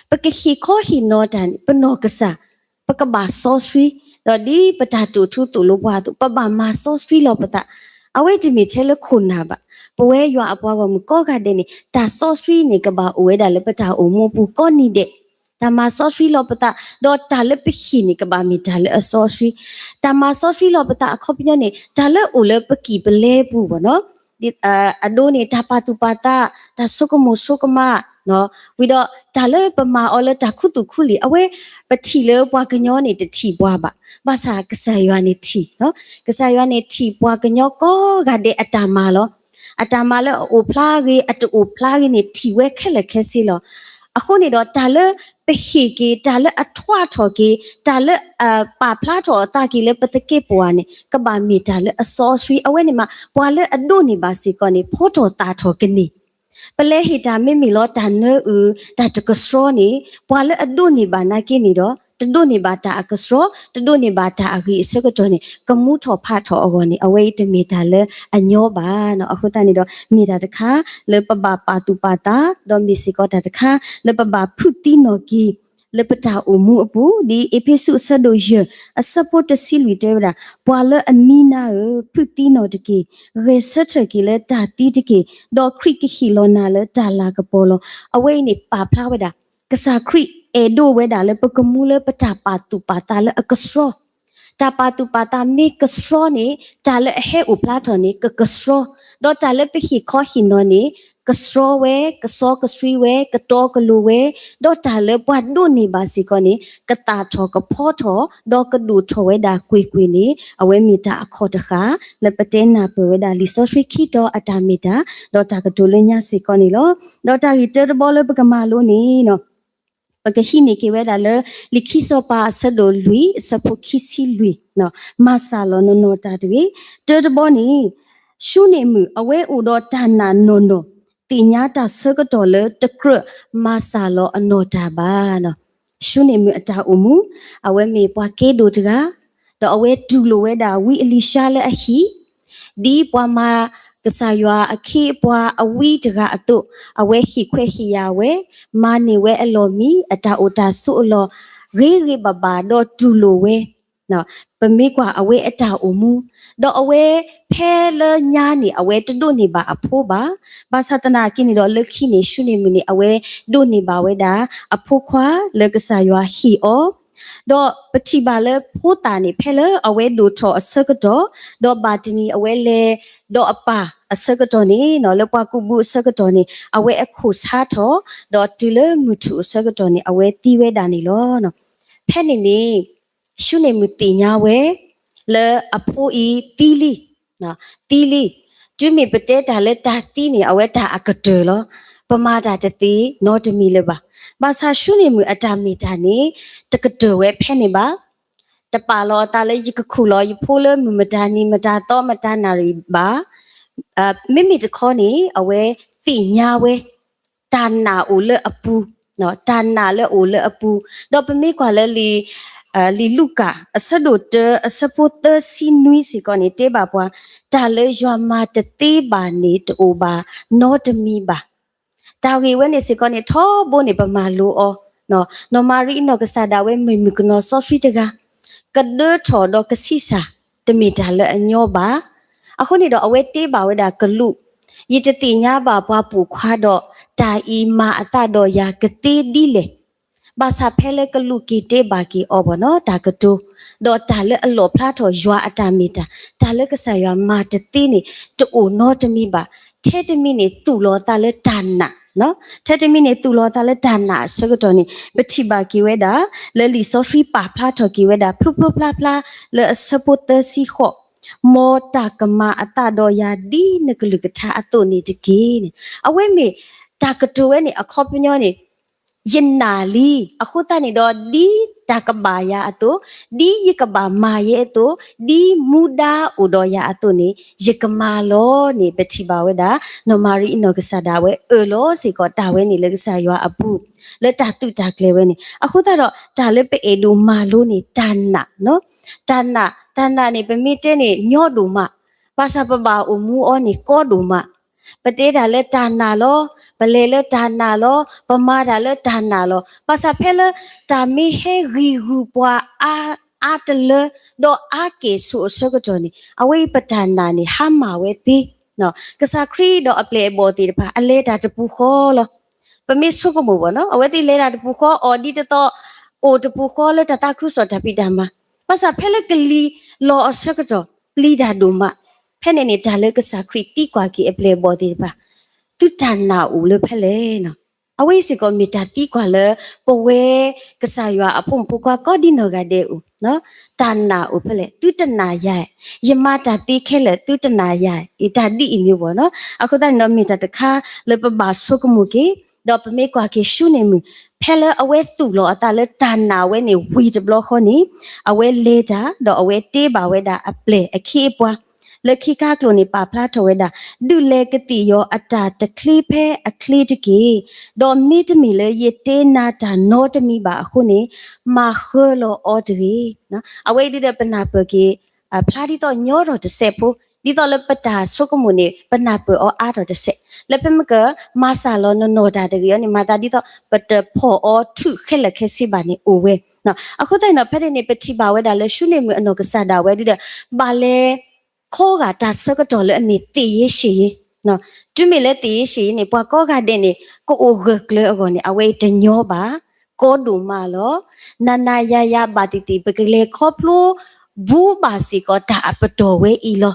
ပကဟ့ၣ်ခီဟ့ၣ်နီၤတၢ်န့ၣ် ပနီၢ်ကစၢ်, ပကဘၣ်စီဆှံ, ဒီးဒ်ပတၢ်တိာ်ထူသိၣ်လိပှၤအသိး ပဘၣ်မၤစီဆှံလီၤပသး. အဝဲတမ့ၢ်ထဲလၢခိၣ်နၢ်ဘၣ်. ပဝဲယွၤအပှၤဂီၢ်မုၢ်ကိးဂၤဒဲးန့ၣ် တၢ်စီဆှံန့ၣ် ကဘၣ်အိၣ်ဝဲဒၣ်လၢပတၢ်အိၣ်မူအပူၤကိးနံၤဒဲး. တၢ်မၤစီဆှံလီၤပသး, ဒီးတၢ်လၢပဟ့ၣ်န့ၣ် ကဘၣ်မ့ၢ်တၢ်လၢအစီဆှံ. တၢ်မၤစီဆှံလီၤပသးအခီပညီန့ၣ် တၢ်လၢအိၣ်လၢပကံၢ်ပလဲပူၤဘၣ်နီၤ. အဒိန့ၣ် တၢ်ပာ်သူၣ်ပာ်သး, တၢ်ဆိကမိၣ်ဆိကမး, ဝံၤဒီးတၢ်လၢပမၤအီၤလၢတၢ်ခူသူၣ်ခူလံာ် အဝဲ ပထံၣ်လၢပှၤကညီန့ၣ်တထံၣ်ပှၤဘၣ်. ဘၣ်ဆၣ်ကစၢ်ယွၤန့ၣ်ထံၣ်, ကစၢ်ယွၤန့ၣ်ထံၣ်ပှၤကညီကိးဂၤဒဲးအတၢ်မၤလီၤ. အတၢ်မၤလၢအအိၣ်ဖျါဂ့ၤ အတအိၣ်ဖျါဂ့ၤန့ၣ် ထံၣ်ဝဲခဲလၢာ်ခဲဆ့လီၤ. အဃိန့ၣ်ဒီး တၢ်လၢပဟ့ၣ်က့ၤ တၢ်လၢအထွးထီၣ်က့ၤ တၢ်လၢအပာ်ဖျါထီၣ်အသးက့ၤလၢပသကဲးပဝးန့ၣ် ကဘၣ်မ့ၢ်တၢ်လၢအစီဆှံ. အဝဲန့ၣ်မး ပှၤလၢအဒိးန့ၢ်ဘၣ်စ့ၢ်ကီးန့ၣ် ဖီထီၣ်သၣ်ထီၣ်ကန့ၢ် ပလဲၤဟ့ၣ်တၢ်မ့မ့ၢ်လီၤ တၢ်နၢအုၣ် တၢ်တကဆှီန့ၣ် ပှၤလၢအဒိးန့ၢ်ဘၣ်နာ်က့န့ၣ်ဒီး တဒိးန့ၢ်ဘၣ်တၢ်အကဆှီ တဒိးန့ၢ်ဘၣ်တၢ်အဂ့ၤအဆၢကတီၢ်န့ၣ် ကမူထီၣ်ဖးထီၣ်အဂီၢ်န့ၣ် အဝဲအံၤတမ့ၢ်တၢ်လၢအညီဘၣ်နီၤ. အဃိသတးန့ၣ်ဒီး မ့ၢ်တၢ်တခါလၢပဘၣ်ပာ်သူၣ်ပာ်သး ဒီးမ့ၢ်စ့ၢ်ကီးတၢ်တခါလၢပဘၣ်ဖုးသံနီၣ်က့ၤ လၢပတၢ်အိၣ်မူအပူၤ ဒ်အ့းဖ့းစူးအဆၢဒိၣ်ယဲၢ် အဆၢဖိတဆံလွံၢ်တဲဝဲဒၣ် ပှၤလၢအမံနါဧၢ, ဖုးသံနီၣ်တက့ၢ်, ဂဲၤဆၢထၢၣ်က့ၤလၢတၢ်သံတက့ၢ်, ဒီးခရံာ်ကဟ့ၣ်လီၤနၤလၢတၢ်လၤကပီၤလီၤ. အဝဲအံၤန့ၣ်ပာ်ဖျါဝဲဒၣ် ကစၢ်ခရံာ်အဲၣ်ဒိးဝဲဒၣ်လၢပကမူလၢပတၢ်ပာ်သူၣ်ပာ်သးလၢအကဆှီ တၢ်ပာ်သူၣ်ပာ်သးမ့ၢ်ကဆှီန့ၣ် တၢ်လၢအဟဲအိၣ်ဖျါထီၣ်န့ၣ် ကကဆှီ, ဒီးတၢ်လၢပဟ့ၣ်ခီဟ့ၣ်နီၤန့ၣ် ကဆှီဝဲ, ကစီကဆှံဝဲ, ကတီကလိၤဝဲ, ဒီးတၢ်လၢပှၤဒိးန့ၢ်ဘၣ်စ့ၢ်ကီးန့ၣ် ကသၣ်ထီၣ်ကဖီထီၣ် ဒီးကဒိၣ်ထီၣ်ဝဲဒၣ်ကွ့ၢ်ကွ့ၢ်န့ၣ် အဝဲမ့ၢ်တၢ်အခီၣ်တဃၣ် လၢပတဲနၢ်ပၢၢ်ဝဲဒၣ်လံာ်စီဆှံခံတီၤအတၢ်မ့ၢ်တၢ် ဒီးတၢ်ကတိၤလၢညါစ့ၢ်ကီးန့ၣ်လီၤ. ဒီးတၢ်ဂ့ၢ်တၢတဘီလၢပကမၤလိန့ၣ် ပကဟံးန့ၢ်က့ၤဝဲဒၣ်လၢ လံာ်ခံစီၤပၤအဆၢဒိၣ်လွံၢ် အဆၢဖိခံဆံလွံၢ်, မၤစၢ်လီၤနီၢ်နီၢ်တၢ်တဂ့ၤ. တၢတဘီန့ၣ် ၡူန့ၣ်မုၣ် အဝဲအိၣ်ဒီးတၢ်နာ်နီၢ်နီၢ် သ့ၣ်ညါတၢ်ဆၢကတီၢ်လၢတကြၢးမၤစၢ်လီၤအနီၢ်တၢ်ဘၣ်. ၡူန့ၣ်မုၣ်အတၢ်အိၣ်မူ အဝဲမ့ၢ်ပှၤက့ဒိၣ်တဂၤ ဒီးအဝဲတူၢ်လိာ်ဝဲဒၣ်ဝံအလံၤၡါလၢအဟံၣ် ဒ်ပှၤမၤကစၢ်ယွၤအခ့အပှၤအဝံတဂၤအသိး, အဝဲဟ့ၣ်ခွဲးဟ့ၣ်ယာ်ဝဲ, မၤန့ၢ်ဝဲအလီၢ်မံ အတၢ်အိၣ်တၢ်ဆိးအလီၢ် ဂ့ၤဂ့ၤဘၣ်ဘၣ်ဒီးတူၢ်လိာ်ဝဲ, ပမ့ၢ်ကွၢ်အဝဲအတၢ်အိၣ်မူ, ဒီးအဝဲဖဲလၢညါန့ၣ် အဝဲတဒိးန့ၢ်ဘၣ်အဖိဘၣ်. ဘၣ်ဆၣ်သနာ်က့န့ၣ်ဒီး လၢခံန့ၣ် ၡူန့ၣ်မုၣ်န့ၣ် အဝဲဒိးန့ၢ်ဘၣ်ဝဲဒၣ်အဖိခွါလၢကစၢ်ယွၤဟ့ၣ်အီၤ ဒီးပထံၣ်ဘၣ်လၢဖိသၣ်န့ၣ် ဖဲလၢအဝဲဒိၣ်ထီၣ်အဆၢကတီၢ်, ဒီးဘၣ်တနံၤအဝဲလဲၤဒီးအပၢ်အဆၢကတီၢ်န့ၣ်, လၢပှၢ်ကူၣ်ဘုအဆၢကတီၢ်န့ၣ် အဝဲအခိၣ်ဆါထီၣ်, ဒီးတုၤလၢမုၢ်ထူၣ်အဆၢကတီၢ်န့ၣ် အဝဲသံဝဲဒၣ်န့ၣ်လီၤ. ဖဲန့ၣ်န့ၣ် ၡူန့ၣ်မုၣ်သ့ၣ်ညါဝဲ လၢအဖိအံၤသံလံ, သံလံ, တုၤမ့ၢ်ပတဲတၢ်လၢတၢ်သံန့ၣ် အဝဲတၢ်အကတၢၢ်လီၤ. ပမၤတၢ်တသ့နီတမံၤလၢၤဘၣ်. ဘၣ်ဆၣ်ၡူန့ၣ်မုၣ်အတၢ်မ့ၢ်တၢ်န့ၣ် တကတၢၢ်ဝဲဖဲန့ၣ်ဘၣ်. တပာ်လီၤအသးလၢယကခူၣ်လီၤယဖိလၢမုၢ်မတၤနံၤမတၤသီမတၤနၣ်ရံၣ်ဘၣ်. မ့မ့ၢ်တခီန့ၣ် အဝဲသ့ၣ်ညါဝဲ တၢ်နာ်အိၣ်လၢအပူၤ, တၢ်နာ်လၢအအိၣ်လၢအပူၤ, ဒီးပမ့ၢ်ကွၢ်လၢလံာ် လံာ်လူၤကၣ် အဆၢဒိၣ်တၢ အဆၢဖိသၢဆံနွံစ့ၢ်ကီးန့ၣ် တဲဘၣ်ပှၤ, တၢ်လၢယွၤမၤတသ့ဘၣ်န့ၣ် တအိၣ်ဘၣ်နီတမံၤဘၣ်. တၢ်ဂ့ၢ်ဝဲန့ၣ်စ့ၢ်ကီးန့ၣ် ထီဘိန့ၣ် ပမၤလိအီၤ, နီၢ်မၤရံအနီၢ်ကစၢ်ဒၣ်ဝဲမ့ၢ်မုၣ်ကနီၤစီဆှံတဂၤ, ကဒၢထီၣ်ဒီးကဆံးစၢ် တမ့ၢ်တၢ်လၢအညီဘၣ်. အဃိန့ၣ်ဒီး အဝဲတဲဘၣ်ဝဲဒၣ်ကလူး, ယတသ့ၣ်ညါဘၣ်ပှၤပိာ်ခွါဒီး တၢ်အံၤမၤအသးဒီးယၤကသ့ဒ်လဲၣ်. ဘၣ်ဆၣ်ဖဲလၢကလူးက့ၤတဲဘၣ်က့ၤအီၤဘၣ်နီၤ တၢ်ကတိၤ, ဒီးတၢ်လၢအလီၣ်ဖျါထီၣ်ယွၤအတၢ်မ့ၢ်တၢ်, တၢ်လၢကစၢ်ယွၤမၤတသ့န့ၣ် တအိၣ်နီတမံၤဘၣ်. ထဲတမံၤန့ၣ် သူၣ်လီၤအသးလၢတၢ်နာ်, ထဲတမံၤန့ၣ် သူၣ်လီၤအသးလၢတၢ်နာ်အဆၢကတီၢ်န့ၣ် ပထံၣ်ဘၣ်က့ၤဝဲဒၣ် လၢလံာ်စီဆှံပာ်ဖျါထီၣ်က့ၤဝဲဒၣ် ဖျိဖျိဖျါဖျါ လၢအဆၢဖိသၢဆံဃိး, မ်တၢ်ကမၤအသးဒီးယၤဒ်နကလုၢ်ကထါအသိးန့ၣ်တက့ၢ်န့ၣ်. အဝဲမ့ၢ်တၢ်ကတိၤဝဲန့ၣ် အခီပညီန့ၣ် ယနာ်လံ, အဃိသတးန့ၣ်ဒီး ဒ်တၢ်ကဘၣ်ယၤအသိး, ဒ်ယကဘၣ်မၤယဲအသိး, ဒ်မူဒါအိၣ်ဒီးယၤအသိးန့ၣ် ယကမၤလီၤန့ၣ် ပထံၣ်ဘၣ်ဝဲဒၣ် နီၢ်မၤရံအနီၢ်ကစၢ်ဒၣ်ဝဲအၢၣ်လီၤစ့ၢ်ကီးတၢ်ဝဲန့ၣ်လၢကစၢ်ယွၤအပူၤ လၢတၢ်သုးတၢ်ကျဲၤဝဲန့ၣ်. အဃိသတးဒီး တၢ်လၢပအဲၣ်ဒိးမၤလိန့ၣ် တၢ်နာ်, တၢ်နာ်, တၢ်နာ်န့ၣ် ပမ့ၢ်တဲန့ၣ် ညီဒိၣ်မး, ဘၣ်ဆၣ်ပဘၣ်အိၣ်မူအီၤန့ၣ် ကီဒိၣ်မး. ပတဲတၢ်လၢတၢ်နာ်လီၤ, ပလဲၤလၢတၢ်နာ်လီၤ, ပမၤတၢ်လၢတၢ်နာ်လီၤ. ဘၣ်ဆၣ်ဖဲလၢ တၢ်မ့ၢ်ဟဲဂံၤဂုၤပှၤအါ, အါတလၢ, ဒီးအါကဲၣ်ဆိးအဆၢကတီၢ်န့ၣ် အဝဲအံၤပတၢ်နာ်န့ၣ် ဟါမၢ်ဝဲသ့. ကစၢ်ခရံာ်ဒီးအပျဲၢ်အဘီၣ်သ့ၣ်တဖၣ် အလဲၤတၢ်တပူၤဃီလီၤ. ပမ့ၢ်ဆိကမိၣ်ဘၣ်နီၤ အဝဲသ့ၣ်လဲၤတၢ်တပူၤဃီ အီၣ်ဒ်တသီ, အိၣ်တပူၤဃီလၢတၢ်သးခုကစီၣ်တၢ်ဖံးတၢ်မၤ, ဘၣ်ဆၣ်ဖဲလၢကလံၤလီၤအဆၢကတီၢ် ပျံၤတၢ်ဒိၣ်မး, ဖဲန့ၣ်န့ၣ် တၢ်လၢကစၢ်ခရံာ်သံကွၢ်က့ၤအပျဲၢ်အဘီၣ်သ့ၣ်တဖၣ်, သုတၢ်နာ်အိၣ်လၢဖဲလဲၣ်နီၤ. အဝဲအံၤစ့ၢ်ကီးမ့ၢ်တၢ်သံကွၢ်လၢ ပဝဲကစၢ်ယွၤအဖိမုၣ်ဖိခွါကိးဒ်နီၢ်ဂၤဒဲးအိၣ်, တၢ်နာ်အိၣ်ဖဲလဲၣ်, သုတနာ်ယၤ, ယမၤတၢ်သ့ခဲလၢာ် သုတနာ်ယၤ, အတၢ်ဒ်အံၤမ့ၢ်ဘၣ်နီၤ. အဃိသတးန့ၣ်ဒီး မ့ၢ်တၢ်တခါလၢပဘၣ်ဆိကမိၣ်က့ၤ, ဒီးပမ့ၢ်ကွၢ်က့ၤၡူန့ၣ်မုၣ်, ဖဲလၢအဝဲသူၣ်လီၤအသးလၢတၢ်နာ်ဝဲန့ၣ်ဝံၤတဘျီဃီန့ၣ်, အဝဲလဲၤတၢ် ဒီးအဝဲတဲဘၣ်ဝဲဒၣ်အပျဲၢ်အခ့အပှၤ လၢခံခါကျိာ်န့ၣ် ပာ်ဖျါထီၣ်ဝဲဒၣ်, ဒုးလဲၤကသ့ၣ်ယီၤအတၢ်တချ့ဖဲအချ့တက့ၢ်. ဒီးမ့တမ့ၢ်လၢယတဲနၤတၢ်နီတမံၤဘၣ်အဃိန့ၣ်, မၤဃၢလီၤအီၤတဂ့ၤ. အဝဲအံၤဒုးဒီးပနၢ်ပၢၢ်က့ၤ ဖျါဒ်သိးညီထီၣ်တစဲးဖိ, ဒ်သိးလၢပတၢ်ဆိကမိၣ်န့ၣ် ပနၢ်ပၢၢ်အီၤအါထီၣ်တစဲး, လၢဖဲမ့ၢ်က မၤစၢ်လီၤနီၢ်နီၢ်တၢ်တဂ့ၤအီၤန့ၣ် မၤသးဒ်သိး ပတဖီၣ်အီၤထုးခဲလၢာ်ခဲဆ့ဘၣ်န့ၣ်အိၣ်ဝဲ. အဃိသတးန့ၣ်ဒီး ဖဲန့ၣ်န့ၣ် ပထံၣ်ဘၣ်ဝဲဒၣ်လၢ ၡူန့ၣ်မုၣ်အနီၢ်ကစၢ်ဒၣ်ဝဲဒုးဒီး ဘၣ်လဲၤ ခီဂာ်တၢ်ဆၢကတီၢ်လၢအမ့ၢ်သ့ၣ်ယ့ရှ့ၣ်ယ့, တုၤမ့ၢ်လၢသ့ၣ်ယ့ရှ့ၣ်ယ့န့ၣ် ပှၤကိးဂၤဒဲးန့ၣ် ကအိၣ်ဂၢၢ်ကျၢၤအဂီၢ်န့ၣ် အဝဲအံၤတညီဘၣ်, ကီဒိၣ်မးလီၤ. နၤနၤယၤယၤဘၣ်သ့ၣ်သ့ၣ် ပကလဲၤခီဖျိ ဘူးဘၣ်စ့ၢ်ကီးတၢ်အပတီၢ်ဝဲအံၤလီၤ.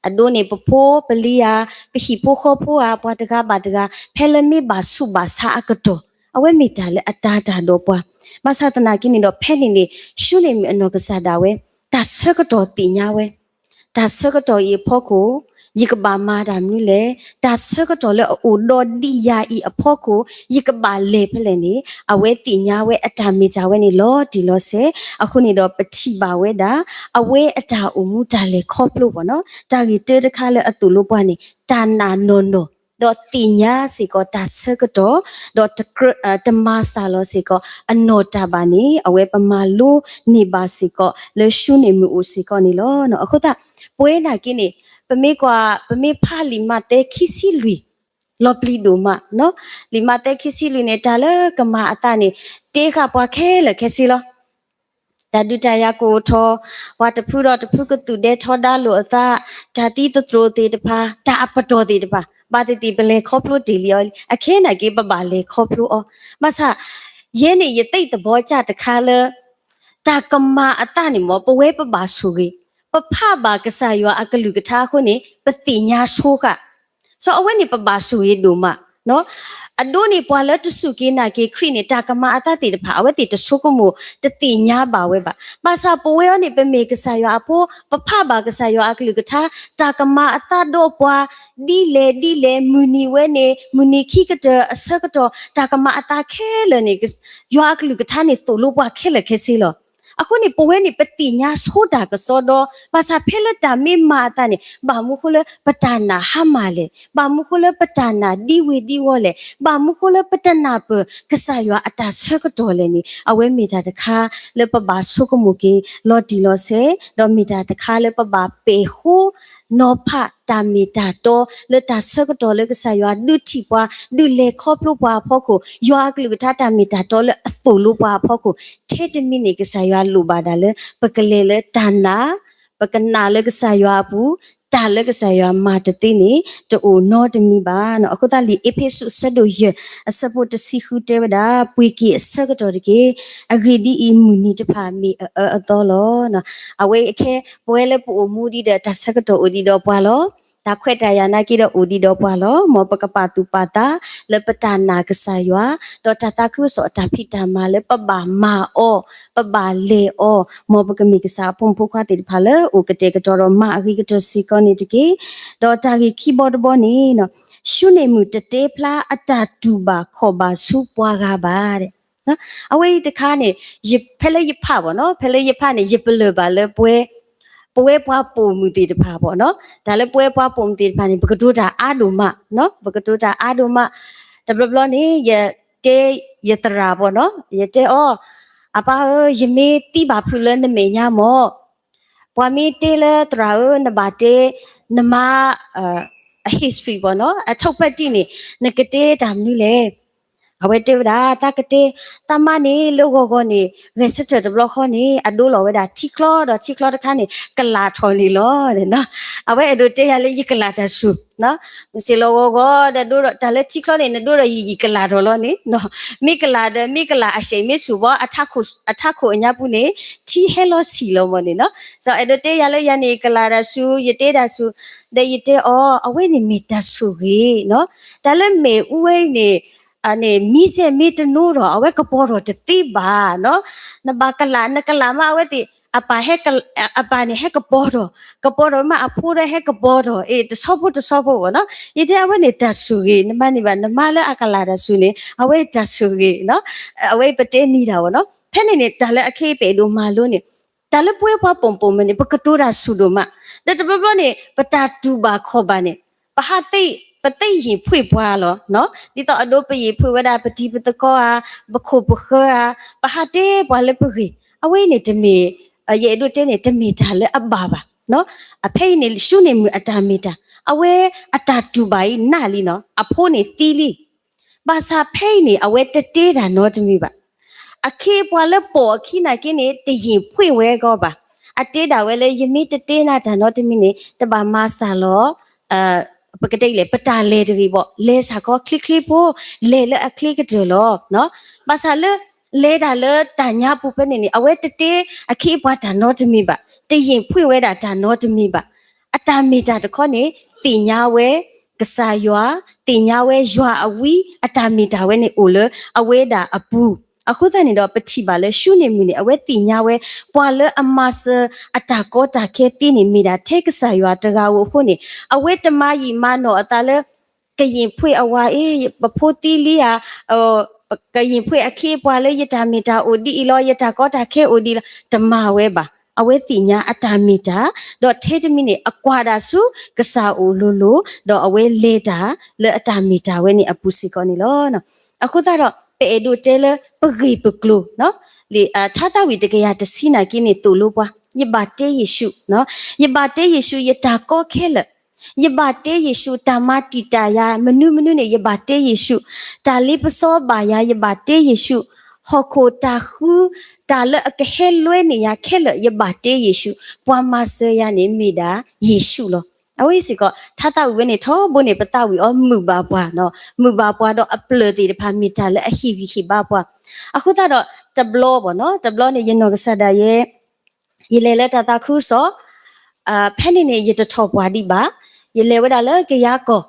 အဒိန့ၣ် ပဖိပလံၤဧါ, ပဟံၣ်ဖိဃီဖိဧါ, ပှၤတဂၤဘၣ်တဂၤ ဖဲလၢမ့ၢ်ဘၣ်ဆူးဘၣ်ဆါအကတီၢ်, အဝဲမ့ၢ်တၢ်လၢအတၤတၢ်ဒီးပှၤ. ဘၣ်ဆၣ်သနာ်က့န့ၣ်ဒီး ဖဲန့ၣ်န့ၣ် ၡူန့ၣ်မုၣ်အနီၢ်ကစၢ်ဒၣ်ဝဲ တၢ်ဆၢကတီၢ်သ့ၣ်ညါဝဲ တၢ်ဆၢကတီၢ်အံၤအဖီခိၣ် ယကဘၣ်မၤတၢ်မနုၤလဲၣ်, တၢ်ဆၢကတီၢ်လၢအအိၣ်ဒီးဒံးယၤအံၤအဖီခိၣ် ယကဘၣ်လဲၤဖဲလဲၣ်န့ၣ် အဝဲသ့ၣ်ညါဝဲအတၢ်မ့ၢ်တၢ်ဝဲန့ၣ်လီၤတံၢ်လီၤဆဲး. အဃိန့ၣ်ဒီးပထံၣ်ဘၣ်ဝဲဒၣ် အဝဲအတၢ်အိၣ်မူတၢ်လဲၤခီဖျိဘၣ်နီၤ, တၢ်ဂ့ၢ်တၢတခါလၢအသိၣ်လိပှၤန့ၣ် တၢ်နာ်နီၢ်နီၢ် ဒီးသ့ၣ်ညါစ့ၢ်ကီးတၢ်ဆၢကတီၢ်, ဒီးတကြၢး တမၤစၢ်လီၤစ့ၢ်ကီး အနီၢ်တၢ်ဘၣ်န့ၣ် အဝဲပမၤလိန့ၢ်ဘၣ်စ့ၢ်ကီး လၢၡူန့ၣ်မုၣ်အိၣ်စ့ၢ်ကီးန့ၣ်လီၤ. အဃိသတး ပဝဲနာ်က့န့ၣ် ပမ့ၢ်ကွၢ် ပမ့ၢ်ဖးလံာ်မးသဲခံဆံလွံၢ် လီၤပျံၤဒိၣ်မး, လံာ်မးသဲခံဆံလွံၢ်န့ၣ် တၢ်လၢကမၤအသးန့ၣ် တ့ဃာ်ပှၤခဲလၢာ်ခဲဆ့လီၤ. တၢ်ဒုးတၢ်ယၤကအိၣ်ထီၣ်, ပှၤတဖုဒီးတဖုကသူၣ်ဒဲထီဒါလိာ်အသး, တၢ်သံသတြိာ်သ့ၣ်တဖၣ်, တၢ်အပတီၢ်သ့ၣ်တဖၣ်, ဘၣ်သ့ၣ်သ့ၣ်ပလဲၤခီဖျိတ့ၢ်လံအီၤလံ, အခဲနာ်က့ပဘၣ်လဲၤခီဖျိအီၤ. ဘၣ်ဆၣ် ယဲန့ၣ်ယသ့ၣ်သဘီကၢ်တခါလၢ တၢ်ကမၤအသးန့ၣ်မ့ၢ် ပဝဲပဘၣ်ဆိၣ်ဂ့ၤ, ပဖးဘၣ်ကစၢ်ယွၤအကလုၢ်ကထါအဃိန့ၣ် ပသ့ၣ်ညါဆိဃာ် စီၤအဝဲန့ၣ်ပဘၣ်ဆိၣ်ဂ့ၤဒိၣ်မး. အဒိန့ၣ်ပှၤလၢတစူၢ်က့ၤနာ်က့ၤခရံာ်န့ၣ် တၢ်ကမၤအသးသ့ၣ်တဖၣ် အဝဲသ့ၣ်တဆိကမိၣ် တသ့ၣ်ညါဘၣ်ဝဲဘၣ်. ဘၣ်ဆၣ်ပဝဲအံၤန့ၣ် ပမ့ၢ်ကစၢ်ယွၤအဖိ, ပဖးဘၣ်ကစၢ်ယွၤအကလုၢ်ကထါ, တၢ်ကမၤအသးဒီးပှၤ ဒ်လဲၣ်ဒ်လဲၣ် မုၢ်နံၤဝဲန့ၣ် မုၢ်နံၤခံကတၢၢ်အဆၢကတီၢ် တၢ်ကမၤအသးခဲလၢာ်န့ၣ် ယွၤအကလုၢ်ကထါန့ၣ်သိၣ်လိပှၤခဲလၢာ်ခဲဆ့လီၤ. အဃိန့ၣ် ပဝဲန့ၣ် ပသ့ၣ်ညါဆိတၢ်ကစီဒီ, ဘၣ်ဆၣ်ဖဲလၢတၢ်မ့ၢ်မၤအသးန့ၣ် ဘၣ်မနုၤဃိလၢပတၢ်နာ်ဟါမၢ်လဲၣ်, ဘၣ်မနုၤဃိလၢပတၢ်နာ်ဒံဝ့ၤဒံဝီၤလဲၣ်, ဘၣ်မနုၤဃိလၢပတနၢ်ပၢၢ်ကစၢ်ယွၤအတၢ်ဆၢကတီၢ်လဲၣ်န့ၣ် အဝဲမ့ၢ်တၢ်တခါလၢပဘၣ်ဆိကမိၣ်က့ၤလီၤတံၢ်လီၤဆဲး, ဒီးမ့ၢ်တၢ်တခါလၢပဘၣ်ပဲာ်ဃိ နီၤဖးတၢ်မ့ၢ်တၢ်တီလၢတၢ်ဆၢကတီၢ်လၢကစၢ်ယွၤဒုးထံၣ်ပှၤ ဒုးလဲၤခီဖျိပှၤအဖီခိၣ်, ယွၤအကလုၢ်ကထါတၢ်မ့ၢ်တၢ်တီလၢအသိၣ်လိပှၤအဖီခိၣ်, ထဲတမံၤန့ၣ် ကစၢ်ယွၤလိၣ်ဘၣ်ဒၣ်လၢ ပကလဲၤလၢတၢ်နာ်, ပကနာ်လၢကစၢ်ယွၤအပူၤ, တၢ်လၢကစၢ်ယွၤမၤတသ့န့ၣ် တအိၣ်နီတမံၤဘၣ်. အဃိသတးလံာ်အ့းဖ့းစူးအဆၢဒိၣ်ယဲၢ် အဆၢဖိတဆံဃုတဲဝဲဒၣ်, ပှ့ၤက့ၤအဆၢကတီၢ်တက့ၢ်. အဂ့ၢ်ဒ်အံၤ, မုၢ်နံၤတဖၣ်မ့ၢ်အအၢအသီလီၤ. အဝဲအံၤခဲ ပဝဲလၢပအိၣ်မူဒံးဒီးတၢ်ဆၢကတီၢ်အိၣ်ဒံးဒီးပှၤလီၤ. တၢ်ခွဲးတၢ်ယာ်နာ်က့ဒီးအိၣ်ဒံးဒီးပှၤလီၤ. မ်ပကပာ်သူၣ်ပာ်သးလၢပတၢ်နာ်ကစၢ်ယွၤ, ဒီးတၢ်သးခုကစီၣ်အတၢ်ဖံးတၢ်မၤလၢပဘၣ်မၤအီၤ, ပဘၣ်လဲၤအီၤ, မ်ပကမ့ၢ်ကစၢ်အဖိမုၣ်ဖိခွါသ့ၣ်တဖၣ်လၢအိၣ်ကတဲာ်ကတီၤဒီးမၤအဂ့ၤကတၢၢ်စ့ၢ်ကီးန့ၣ်တက့ၢ်. ဒီးတၢ်ဂ့ၢ်ခံဘီတဘီန့ၣ် ၡူန့ၢ်မုၣ်တတဲဖျါအတၢ်တူၢ်ဘၣ်ခီၣ်ဘၣ်ဆူပှၤဂၤဘၣ်. အဝဲအံၤတခါန့ၣ် ဖဲလၢယဖးဘၣ်နီၤ, ဖဲလၢယဖးန့ၣ် ယပလၢၢ်ဘၣ်လၢပဝဲ ပဝဲပှၤပိာ်မုၣ်သ့ၣ်တဖၣ်ဘၣ်နီၤ, တၢ်လၢပဝဲပှၤပိာ်မုၣ်သ့ၣ်တဖၣ်န့ၣ် ပကတိၤတၢ်အါဒိၣ်မး, ပကတိၤတၢ်အါဒိၣ်မး. တဘျီဘျီန့ၣ် ယတဲယသရၣ်ဘၣ်နီၤ, ယတဲအီၤ, အပၢ်ဧၢ, ယမ့ၢ်သံဘၣ်ဖုးလၢနမဲာ်ညါမၢ်, ပှၤမ့ၢ်တဲလၢသရၣ်ဧၢ, နဘၣ်တဲ နမါ အ history ဘၣ်နီၤ, အထုးဖးတံၢ်န့ၣ် နကတဲတၢ်မနုၤလဲၣ်. အဝဲတဲဝဲဒၣ် တၢ်ကတဲ, တၢ်မါန့ၣ် လၢဂီၤဂီၤန့ၣ် ဂဲၤဆၢထၢၣ်တဘျီဃီန့ၣ် အဒိလီၤဝဲဒၣ်ထံချီ, ဒီးထံချီတခါန့ၣ် ကလၤထီၣ်န့ၣ်လီၤ. အဝဲအဲၣ်ဒိးတဲယၤလၢယကလၤတၢ်ဆူၣ်, မ့ၢ်စ့ၢ်လီၤဂီၤဂီၤဒီး ဒိဒီးတၢ်လၢထံချီန့ၣ် နဒိဒီးယံာ်ယံာ်ကလၤထီၣ်လီၤန့ၣ်, မ့ၢ်ကလၤဒီး မ့ၢ်ကလၤအစဲးမ့ၢ်ဆူၣ်ဘၣ်, အထးခိၣ်အညါပူၤန့ၣ် ထံဟဲလီၤဆံးလီၤမၢ်န့ၣ်နီၤ. စီၤအဲၣ်ဒိးတဲယၤလၢယၤန့ၣ် ကလၤတၢ်ဆူၣ်, ယတဲတၢ်ဆူၣ်, ဒီးယတဲအီၤ အဝဲန့ၣ်မ့ၢ်တၢ်ဆိၣ်ဂ့ၤနီၤ. တၢ်လၢမ့ၣ်အူဝဲအံၤန့ၣ် န့ၣ် မံၤစဲးမ့ၢ်တနိဒီး အဝဲကပီၤထီၣ်တသ့ဘၣ်နီၤ. နဘၣ်ကလၤ နကလၤမး အဝဲသ့ၣ် အပၢ်န့ၣ်ဟဲကပီၤထီၣ်, ကပီၤထီၣ်မး အဖိဒီးဟဲကပီၤထီၣ်, အ့ တဆီဖိတဆီဖိဘၣ်နီၤ. ယတဲအဝဲန့ၣ်တၢ်ဆိၣ်ဂ့ၤ, နမါန့ၣ်ဘၣ် နမါလၢအကလၤတၢ်ဆူၣ်န့ၣ် အဝဲတၢ်ဆိၣ်ဂ့ၤနီၤ. အဝဲပတဲနံၤတၢ်ဘၣ်နီၤ. ဖဲန့ၣ်န့ၣ် တၢ်လၢအခဲအံၤပအဲၣ်ဒိးမၤလိန့ၣ် တၢ်လၢပဝဲပှၤပိာ်မုၣ်မ့ၢ်န့ၣ် ပကတိၤတၢ်ဆူၣ်ဒိၣ်မး, ဒီးတဘျီဘျီန့ၣ် ပတၢ်တူၢ်ဘၣ်ခီၣ်ဘၣ်န့ၣ် ပဟးသ့, ပသ့ယံာ်ဖှ့ၣ်ပှၤလီၤ. ဒ်သိးအဒိပယံာ်ဖှ့ၣ်ဝဲဒၣ် ပတံၤပသကိးဧါ, ပခိၣ်ပဃၢၤဧါ, ပဟးတဲပှၤလၢပဂ့ၢ်, အဝဲအံၤန့ၣ်တမ့ၢ်, ယအဲၣ်ဒိးတဲန့ၣ် တမ့ၢ်တၢ်လၢအဘၣ်ဘၣ်. အဖဲအံၤန့ၣ် ၡူန့ၢ်မုၣ်အတၢ်မ့ၢ်တၢ်, အဝဲအတၢ်တူၢ်ဘၣ်အံၤနးလံနီၤ, အဖိန့ၣ်သံလံ. ဘၣ်ဆၣ်ဖဲအံၤန့ၣ် အဝဲတတဲတၢ်နီတမံၤဘၣ်. အခ့အပှၤလၢပိာ်အခံနာ်က့န့ၣ် တယံာ်ဖှ့ၣ်ဝဲအဂီၢ်ဘၣ်. အတဲဒၣ်ဝဲလၢ ယမ့ၢ်တတဲနၤတၢ်နီတမံၤန့ၣ် တဘၣ်မၤစၢ်လီၤ ပကတဲလဲၣ် ပတၢ်လဲၤတဂ့ၤဘၣ်, လဲၤစ့ၢ်ကီးချ့ချ့ဖိ, လဲၤလၢအချ့ကတၢၢ်လီၤ. ဘၣ်ဆၣ်လၢ လဲၤတၢ်လၢတၢ်ညါပူၤဖဲန့ၣ်န့ၣ် အဝဲတတဲအခ့အပှၤတၢ်နီတမံၤဘၣ်, တယံာ်ဖှ့ၣ်ဝဲဒၣ်တၢ်နီတမံၤဘၣ်. အတၢ်မ့ၢ်တၢ်တခီန့ၣ် သ့ၣ်ညါဝဲ ကစၢ်ယွၤ, သ့ၣ်ညါဝဲယွၤအဝံအတၢ်မ့ၢ်တၢ်ဝဲန့ၣ်အိၣ်လၢအဝဲဒၣ်အပူၤ. အဃိသတးန့ၣ်ဒီး ပထံၣ်ဘၣ်လၢၡူန့ၣ်မုၣ်န့ၣ် အဝဲသ့ၣ်ညါဝဲ ပှၤလၢအမၤစၢၤအတၢ်ကီတၢ်ခဲသ့န့ၣ် မ့ၢ်ဒၣ်ထဲကစၢ်ယွၤတဂၤဧိၤအဃိန့ၣ် အဝဲတမၤယံာ်မၤနီၢ်အသးလၢ ကယံာ်ဖှ့အဝၤ, ပဖိသံလံဧါ, ကယံာ်ဖှ့အခ့အပှၤလၢယတၢ်မ့ၢ်တၢ်အိၣ်ဒ်အံၤလီၤ, ယတၢ်ကီတၢ်ခဲအိၣ်ဒ်အံၤလီၤ, တမၤဝဲဘၣ်. အဝဲသ့ၣ်ညါအတၢ်မ့ၢ်တၢ်, ဒီးထဲတမံၤန့ၣ် အကွၢ်ဒၣ်ဆူကစၢ်အအိၣ်လိၤလိၤ, ဒီးအဝဲလဲၤတၢ်လၢအတၢ်မ့ၢ်တၢ်ဝဲန့ၣ်အပူၤစ့ၢ်ကီးန့ၣ်လီၤ. အဃိသတးဒီး ပအဲၣ်ဒိးတဲလၢပဂ့ၢ်ပကျိၤ ထါသးဝံၣ်တကယၤတဆံနာ်က့န့ၣ် သိၣ်လိပှၤ, ယဘၣ်တဲယ့ၣ်ၡူး, ယဘၣ်တဲယ့ၣ်ၡူး ယတၢ်ကီခဲလၢာ်, ယဘၣ်တဲယ့ၣ်ၡူး တၢ်မၤတံာ်တာ်ယၤ မနုၤမနုၤန့ၣ် ယဘၣ်တဲယ့ၣ်ၡူး, တၢ်လ့ပစီဘၣ်ယၤ ယဘၣ်တဲယ့ၣ်ၡူး, ဟီၣ်ခိၣ်တၢ်ဃု တၢ်လၢအကဟဲလွဲန့ၢ်ယၤခဲလၢာ် ယဘၣ်တဲယ့ၣ်ၡူး, ပှၤမၤစၢၤယၤန့ၣ်မ့ၢ်ဒၣ်ယ့ၣ်ၡူးလီၤ. အဝဲစ့ၢ်ကီး ထါသးဝံၣ်ဝဲန့ၣ် ထီဘိန့ၣ် ပသးဝံၣ်အီၤမုာ်ဘၣ်ပှၤ, မုာ်ဘၣ်ပှၤဒီးအပျၢၢ်သ့ၣ်တဖၣ်မ့ၢ်တၢ်လၢအဟ့ၣ်ဂံၢ်ဟ့ၣ်ဘါပှၤ. အဃိသတးဒီး တဘျီဘၣ်နီၤ တဘျီန့ၣ် ယနီၢ်ကစၢ်ဒၣ်ယဲ ယလဲၤလၢတၢ်သးခုကစီၣ်, ဖဲန့ၣ်န့ၣ် ယတထီၣ်ပှၢ်ဒံးဘၣ်, ယလဲၤဝဲဒၣ်လၢကယၤကီၢ်,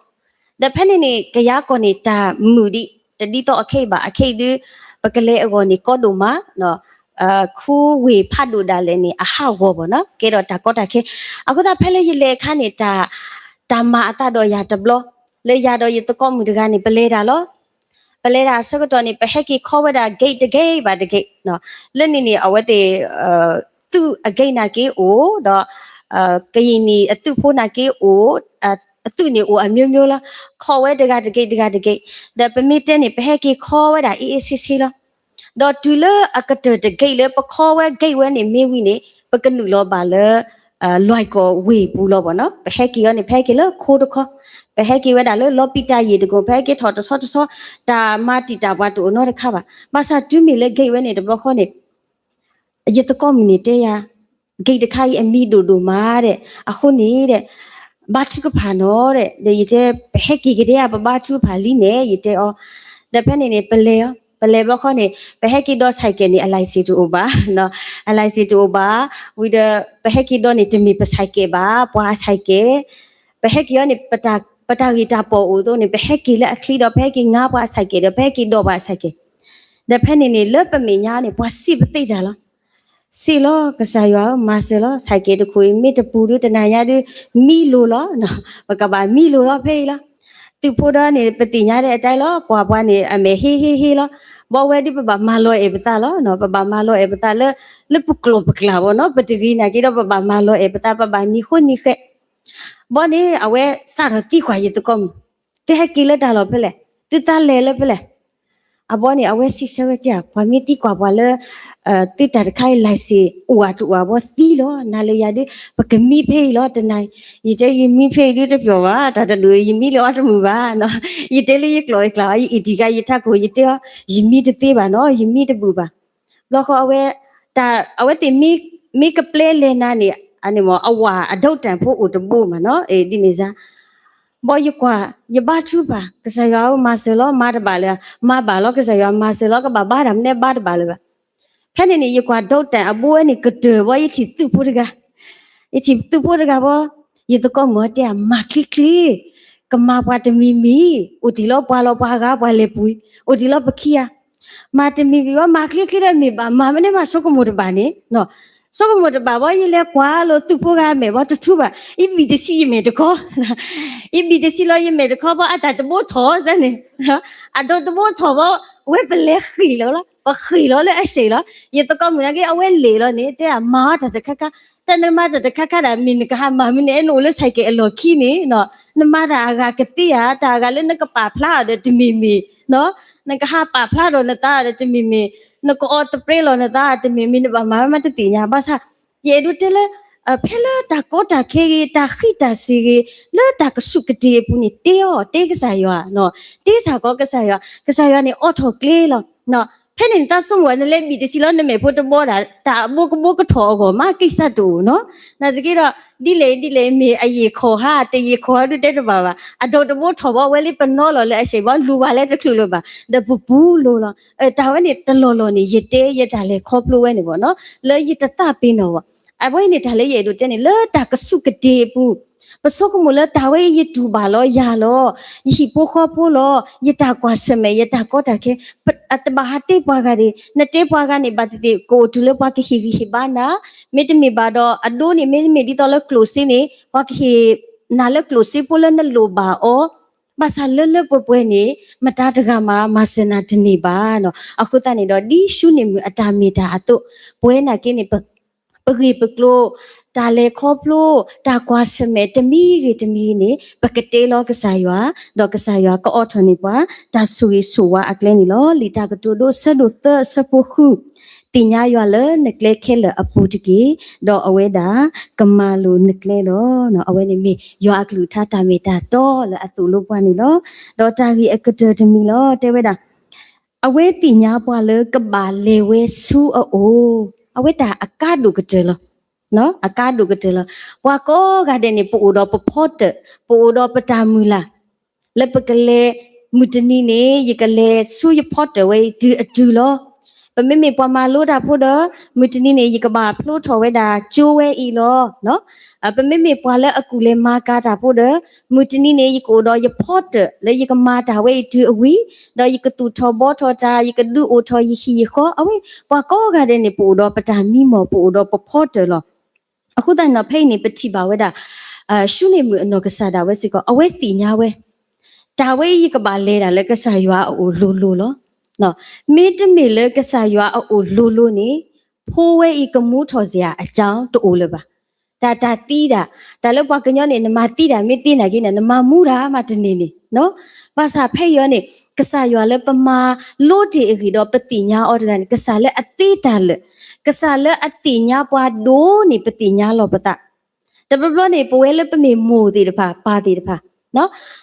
ဒီးဖဲန့ၣ်န့ၣ် ကယၤကီၢ်န့ၣ် တၢ်မုာ်ဒံး တဒ်သိးအခဲအံၤဘၣ်, အခဲအံၤဒုး ပကလဲၤအဂီၢ်န့ၣ် ကီဒိၣ်မး, ခူဝ့ၢ်ဖးဒိၣ်ဒၣ်လဲာ်န့ၣ် အဟးဂီၤဘၣ်နီၤ ကဲထီၣ်တၢ်ကီတၢ်ခဲ, အဃိသတးဖဲလၢယလဲၤအခါန့ၣ် တၢ်မၤအသးဒီးယၤတဘျီ, လၢယၤဒီးယသကိးမုၣ်တဂၤန့ၣ် ပလဲၤတၢ်လီၤ. ပလဲၤတၢ်အဆၢကတီၢ်န့ၣ် ပဟဲက့ၤခီဝဲဒၣ် gate တ gate ဘၣ်တ gate, လၢန့ၣ်န့ၣ် အဝဲသ့ၣ် သုးအ gate နာ်က့အိၣ်ဒီး ကရင်နီအသုးဖိနာ်က့အိၣ်, အသုးန့ၣ်အိၣ်အမျိုးမျိုးလီၤ, ခီဝဲတဂၤတ gate တဂၤတ gate, ဒီးပမ့ၢ်တဲန့ၣ် ပဟဲက့ၤခီဝဲဒၣ် အေးအေးဆေးဆေး လီၤ. ဒီးတုၤလၢအကတၢၢ်တ gate လၢပခီဝဲ gate ဝဲန့ၣ်မ့ၢ်ဝံၤန့ၣ် ပကနုာ်လီၤဘၣ်လၢ လွဲၢ်ကီၢ်ဝ့ၢ်ပူၤလီၤဘၣ်နီၤ, ပဟဲက့ၤအီၤန့ၣ် ပဟဲက့ၤလၢခိတခီ, ပဟဲက့ၤဝဲဒၣ်လၢလီပံတၢ်ယ့ၣ်တကိၣ်, ပဟဲက့ၤထီၣ်တဆီတဆီ, တၢ်မၤတံာ်တာ်ပှၤတအိၣ်နီတခါဘၣ်. ဘၣ်ဆၣ်တုၤမ့ၢ်လၢ gate ဝဲန့ၣ်တဘျီဃီန့ၣ် ယသကိးမုၣ်န့ၣ်တဲယၤ, gate တခါအံၤအမံၤဒိၣ်ဒိၣ်မးဒီး အဃိန့ၣ်ဒီး ဘါထုကဖၣ်နီၤဒီး ဒီးယတဲ ပဟဲက့ၤကဒဲဧါ ပဘါထုကဖၣ်လံန့ၣ် ယတဲအီၤ, ဒီးဖဲန့ၣ်န့ၣ် ပလဲၤအီၤ, ပလဲၤဘျီဃီန့ၣ် ပဟဲက့ၤဒီး cycle န့ၣ် အ license တအိၣ်ဘၣ်, အ license တအိၣ်ဘၣ်, ဝံၤဒီး ပဟဲက့ၤဒီးန့ၣ် တမ့ၢ်ပ cycle ဘၣ်, ပှၤ cycle, ပဟဲက့ၤအီၤန့ၣ် ပတၢ်ဂ့ၢ်တၢ်ပီၣ်အိၣ်အသိးန့ၣ် ပဟဲက့ၤလၢအချံဒီး ပဟဲက့ၤငါပှၤ cycle ဒီး ပဟဲက့ၤဒီးပှၤ cycle, ဒီးဖဲန့ၣ်န့ၣ် လၢပမဲာ်ညါန့ၣ် ပှၤစံးပသ့ၣ်တၢ်လီၤ. စံးလီၤ ကစၢ်ယွၤဧၢ မၤစၢၤလီၤ, cycle တခိၣ်အံၤ မ့ၢ်တပူၤဒုးတနၤညါဒုး မံလိၤလီၤ, ပကဘၣ်မံလိၤလီၤဖဲအံၤလီၤ. သုးဖိဒီးန့ၣ် ပသ့ၣ်ညါဒဲးအတၢ်လီၤ, ကွၢ်ပှၤန့ၣ် အမဲာ်ဟ့ဟ့ဟ့လီၤ. ဘီဝဲဒုး ပဘၣ်မၤလီၤအဲၣ်ပသးလီၤ, ပဘၣ်မၤလီၤအဲၣ်ပသးလၢ လၢပကျိာ်ပကျးဘၣ်နီၤ, ပတဂ့ၤနာ်က့ဒီး ပဘၣ်မၤလီၤအဲၣ်ပသး, ပဘၣ်နံၤဃိနံၤဃဲး ဘီန့ၣ် အဝဲစးထီၣ်သံကွၢ်ယသကိးမုၣ်, သုဟဲက့ၤလၢတၢ်လီၢ်ဖဲလဲၣ်, သုသးလဲၤလၢဖဲလဲၣ်. အဘီန့ၣ် အဝဲစံးဆၢဝဲက, ပှၤမ့ၢ်သံကွၢ်ပှၤလၢ သုတၢ်တခါအံၤ license အိၣ်ဧါတအိၣ်ဧါ ဘီသံလီၤ. နၤလၢယၤဒုး ပကမံဖဲအံၤလီၤ တနၤအံၤ. ယတဲယမံဖဲအံၤဒုးတပျီၢ်ဘၣ်, တၢ်တဒိၣ်အံၤ ယမံလၢအီၤတမုာ်ဘၣ်နီၤ. ယတဲလၢယကျိာ်ယကျး ယအ့ၣ်တံၢ်ဂၤယထးခိၣ် ယတဲအီၤ ယမံတသ့ဘၣ်နီၤ, ယမံတဘူၣ်ဘၣ်. ဘျီဃီအဝဲ အဝဲသ့ၣ်မ့ၢ်ကပျဲလဲၤနၤန့ၣ် အဝၤအဒိးတၢ်ဖိအိၣ်တဘိမးနီၤ, ဒ်န့ၣ်စါ ဘီယကွၢ် ယဘါထုကဖၣ် ကစၢ်ယွၤဧၢ မၤစၢၤလီၤ, မၤတဘၣ်လၢၤ, မၤဘၣ်လီၤ ကစၢ်ယွၤမၤစၢၤလီၤ, ကဘၣ်ဘါတၢ်မနုၤဘါတဘၣ်လၢၤဘၣ်. ဖဲန့ၣ်န့ၣ် ယကွၢ်ဒိးတၢ်အဘိဝဲန့ၣ်ကတၢၢ်ဘီ ယထံၣ်သုးဖိတဂၤ, ယထံၣ်သုးဖိတဂၤဘီ, ယသကိးမုၣ်အီၤတဲ မၤချ့ချ့, ကမၤပှၤတမံၤမံၤ, အိၣ်တ့ၢ်လီၤပှၤလီၤ ပှၤဂၤပှၤလဲၤပူၤ, အိၣ်တ့ၢ်လီၤပခံဂၤ မၤတမံၤမံၤဘီ မၤချ့ချ့ဒီး မ့ၢ်ဘၣ်မၤမနုၤမး ဆိကမိၣ်တဘၣ်န့ၣ်, ဆိကမိၣ်တဘၣ်ဘီ ယလဲၤကွၢ်လိာ်သုးဖိဂၤမဲာ်ဘီ တထူဘၣ်, ယဘံၣ်တဆံယမဲာ်တခီ, ယဘံၣ်တဆံလီၤယမဲာ်တခီဘီ အတၢ်တဘိထီၣ်စ့ၢ်န့ၣ်, အဒိးတဘိထီၣ်ဘီ, ဝဲပလဲၤဃ့ၢ်လီၤလီၤ, ပဃ့ၢ်လီၤလၢအစဲးလီၤ. ယသကိးမုၣ်နာ်က့ အဝဲလဲၤလီၤန့ၣ် တဲဒၣ်မၤအီၤတၢ်တခါခါ, တၢ်နမၤတၢ်တခါခါဒၣ် မ့ၢ်နကဟးမၤမနုၤ အဲၣ်နအိၣ်လၢ cycle အလီၢ်ခံန့ၣ် နမၤတၢ်အဂၤကသ့ဧါ, တၢ်အဂၤလၢနကပာ်ဖျါအီၤဒီးတမ့ၢ်မ့ၢ်, နကဟးပာ်ဖျါဒီးနသးဒီးတမ့ၢ်မ့ၢ်, နကအီတပြဲလီၤနသးဒီးတမ့ၢ်မ့ၢ် နဘၣ်မၤဝဲမးတသ့ၣ်ညါ, ဘၣ်ဆၣ် ယအဲၣ်ဒိးတဲလၢ ဖဲလၢတၢ်ကီတၢ်ခဲဂ့ၤ တၢ်ဃံးတၢ်စ့ၤဂ့ၤ လၢတၢ်ကဆူးကတ့ၤအပူၤန့ၣ် တဲအီၤ တဲကစၢ်ယွၤ, တဲစ့ၢ်ကီးကစၢ်ယွၤ, ကစၢ်ယွၤန့ၣ်အိးထီၣ်ကျဲလီၤ. ဖဲန့ၣ်နတၢ်ဆိကမိၣ် နလဲၤဘံၣ်တဆံလီၤ နမဲာ်ဖိတဘီဒၣ် တၢ်အဘိကဘိကထီၣ်အဂီၢ်မး ကိၣ်စၢ်တအိၣ်နီၤ. နာ်သက့ဒီး ဒ်လဲၣ်ဒ်လဲၣ်မ့ၢ်အယံာ်ခီၣ်ဟါ တယံာ်ခီၣ်ဟါဒုးတဲတဘၣ်ဘၣ်, အဒိးတဘိထီၣ်ဘီ ဝဲလၢပနီၤလီၤလၢအစဲးဘီ လူၤဝဲလၢတချုးလၢၤဘၣ် ဒီးပပူၤလိၤလီၤ. တၢ်ဝဲန့ၣ်တလီၢ်လီၢ်န့ၣ် ယတဲယတၢ်လဲၤခီဖျိဝဲန့ၣ်ဘီနီၤ လၢယတသးပ့ၤနီၣ်ဘၣ်. အဝဲန့ၣ်တၢ်လၢယအဲၣ်ဒိးတဲန့ၣ် လၢတၢ်ကဆူးကတ့ၤအပူၤ ပဆိကမိၣ်လၢတၢ်ဝဲအံၤယတူၢ်ဘၣ်လီၤယၤလီၤ, ယဟံၣ်ဖိဃီဖိလီၤ, ယတၢ်ကွၢ်ဆၢၣ်မဲာ် ယတၢ်ကီတၢ်ခဲ, ပတဘၣ်ဟးတဲပှၤဂၤဒၣ်, နတဲပှၤဂၤန့ၣ် ဘၣ်သ့ၣ်သ့ၣ် ကအိၣ်တုၤလၢပှၤကဟ့ၣ်ဂံၢ်ဟ့ၣ်ဘါနၤ, မ့တမ့ၢ်ဘၣ်ဒီးအဒိန့ၣ် မ့တမ့ၢ်ဒ်သိးလၢကျိၣ်စ့န့ၣ် ပှၤကဟ့ၣ်နၤလၢကျိၣ်စ့ဖိလၢနလိၣ်ဘၣ်အီၤ, ဘၣ်ဆၣ်လၢလၢပှဲၤပှဲၤန့ၣ် မတၤတဂၤမး မၤစၢၤနၤတန့ၢ်ဘၣ်နီၤ. အဃိသတးန့ၣ်ဒီး ဒ်ၡူန့ၣ်မုၣ်အတၢ်မ့ၢ်တၢ်အသိး, ပဝဲနာ်က့န့ၣ် ပဂ့ၢ်ပကျိၤ, တၢ်လဲၤခီဖျိ, တၢ်ကွၢ်ဆၢၣ်မဲာ်တမံၤဂ့ၤတမံၤန့ၣ် ပကတဲလီၤကစၢ်ယွၤ, ဒီးကစၢ်ယွၤကအိးထီၣ်န့ၢ်ပှၤ တၢ်ဆိၣ်ဂ့ၤဆိၣ်ဝါအကျဲန့ၣ်လီၤ. လံာ်တၢ်ကတိၤဒိ အဆၢဒိၣ်သၢ အဆၢဖိဃု, သ့ၣ်ညါယွၤလၢနကျဲခဲလၢာ်အပူၤတက့ၢ်, ဒီးအဝဲဒၣ်ကမၤလိာ်နကျဲလီၤ. အဝဲန့ၣ်မ့ၢ်ယွၤအကလုၢ်ကထါတၢ်မ့ၢ်တၢ်တီလၢအသိၣ်လိပှၤန့ၣ်လီၤ. ဒီးတၢ်ဂ့ၢ်အကတၢၢ်တမံၤလီၤ တဲဝဲဒၣ် အဝဲသ့ၣ်ညါပှၤလၢကဘၣ်လဲၤဝဲဆူအအိၣ်, အဝဲတၢ်အကါဒိၣ်ကတၢၢ်လီၤ. အကါဒိၣ်ကတၢၢ်လီၤ. ပှၤကိးဂၤဒဲးန့ၣ် ပအိၣ်ဒီးပဖီတၢၣ်, ပအိၣ်ဒီးပတၢ်မုၢ်လၢ်, လၢပကလဲၤ မုၢ်တနံၤန့ၣ် ယကလဲၤဆူယဖီတၢၣ်ဝဲအံၤတုၤအတုၤလီၤ. ပမ့မ့ၢ်ပှၤမၤလိတၢ်ဖိဒီး မုၢ်တနံၤန့ၣ် ယကဘၣ်ဖျိထီၣ်ဝဲဒၣ်ကၠိဝဲအံၤလီၤ. ပမ့မ့ၢ်ပှၤလၢအကူၣ်လဲၤမၤကၤတၢ်ဖိဒီး မုၢ်တနံၤန့ၣ် ယကအိၣ်ဒီးယဖီတၢၣ် လၢယကမၤတၢ်ဝဲအံၤတုၤအဝံၤ, ဒီးယကသူၣ်ထီၣ်ဘှီထီၣ်တၢ်, ယကဒုးအိၣ်ထီၣ်ယဟံၣ်ယဃီ, အဝဲ ပှၤကိးဂၤဒဲးန့ၣ် ပအိၣ်ဒီးပတၢ်မံမီၢ်, ပအိၣ်ဒီးပဖီတၢၣ်လီၤ. အဃိသတးန့ၣ်ဒီး ဖဲအံၤန့ၣ် ပထံၣ်ဘၣ်ဝဲဒၣ် ၡူန့ၣ်မုၣ်အနီၢ်ကစၢ်ဒၣ်ဝဲစ့ၢ်ကီး အဝဲသ့ၣ်ညါဝဲ, တၢ်ဝဲအံၤယကဘၣ်လဲၤဒၣ်လၢကစၢ်ယွၤအအိၣ်လိၤလိၤလီၤ. မ့တမ့ၢ်လၢကစၢ်ယွၤအအိၣ်လိၤလိၤန့ၣ် ဖိဝဲအံၤကမူထီၣ်စ့ၢ်ဧါအကၠီတအိၣ်လၢၤဘၣ်. တၢ်တၢ်သံဒၣ်, တၢ်လၢပှၤကညီန့ၣ် နမၤသံဒၣ်မ့ၢ်သ့နာ်က့န့ၣ် နမၤမူတၢ်မးတန့ၢ်န့ၣ်, ဘၣ်ဆၣ်ဖဲအံၤန့ၣ် ကစၢ်ယွၤလၢပမၤလိတ့ၢ်အဂ့ၢ်ဒီးပသ့ၣ်ညါအီၤတဂၤန့ၣ် ကစၢ်လၢအသ့တၢ်လၢာ်, ကစၢ်လၢအသ့ၣ်ညါပှၤဒိၣ်န့ၢ်ပသ့ၣ်ညါလီၤပသး တဘျီဘျီန့ၣ် ပဝဲလၢပမ့ၢ်မိၢ်သ့ၣ်တဖၣ် ပၢ်သ့ၣ်တဖၣ်,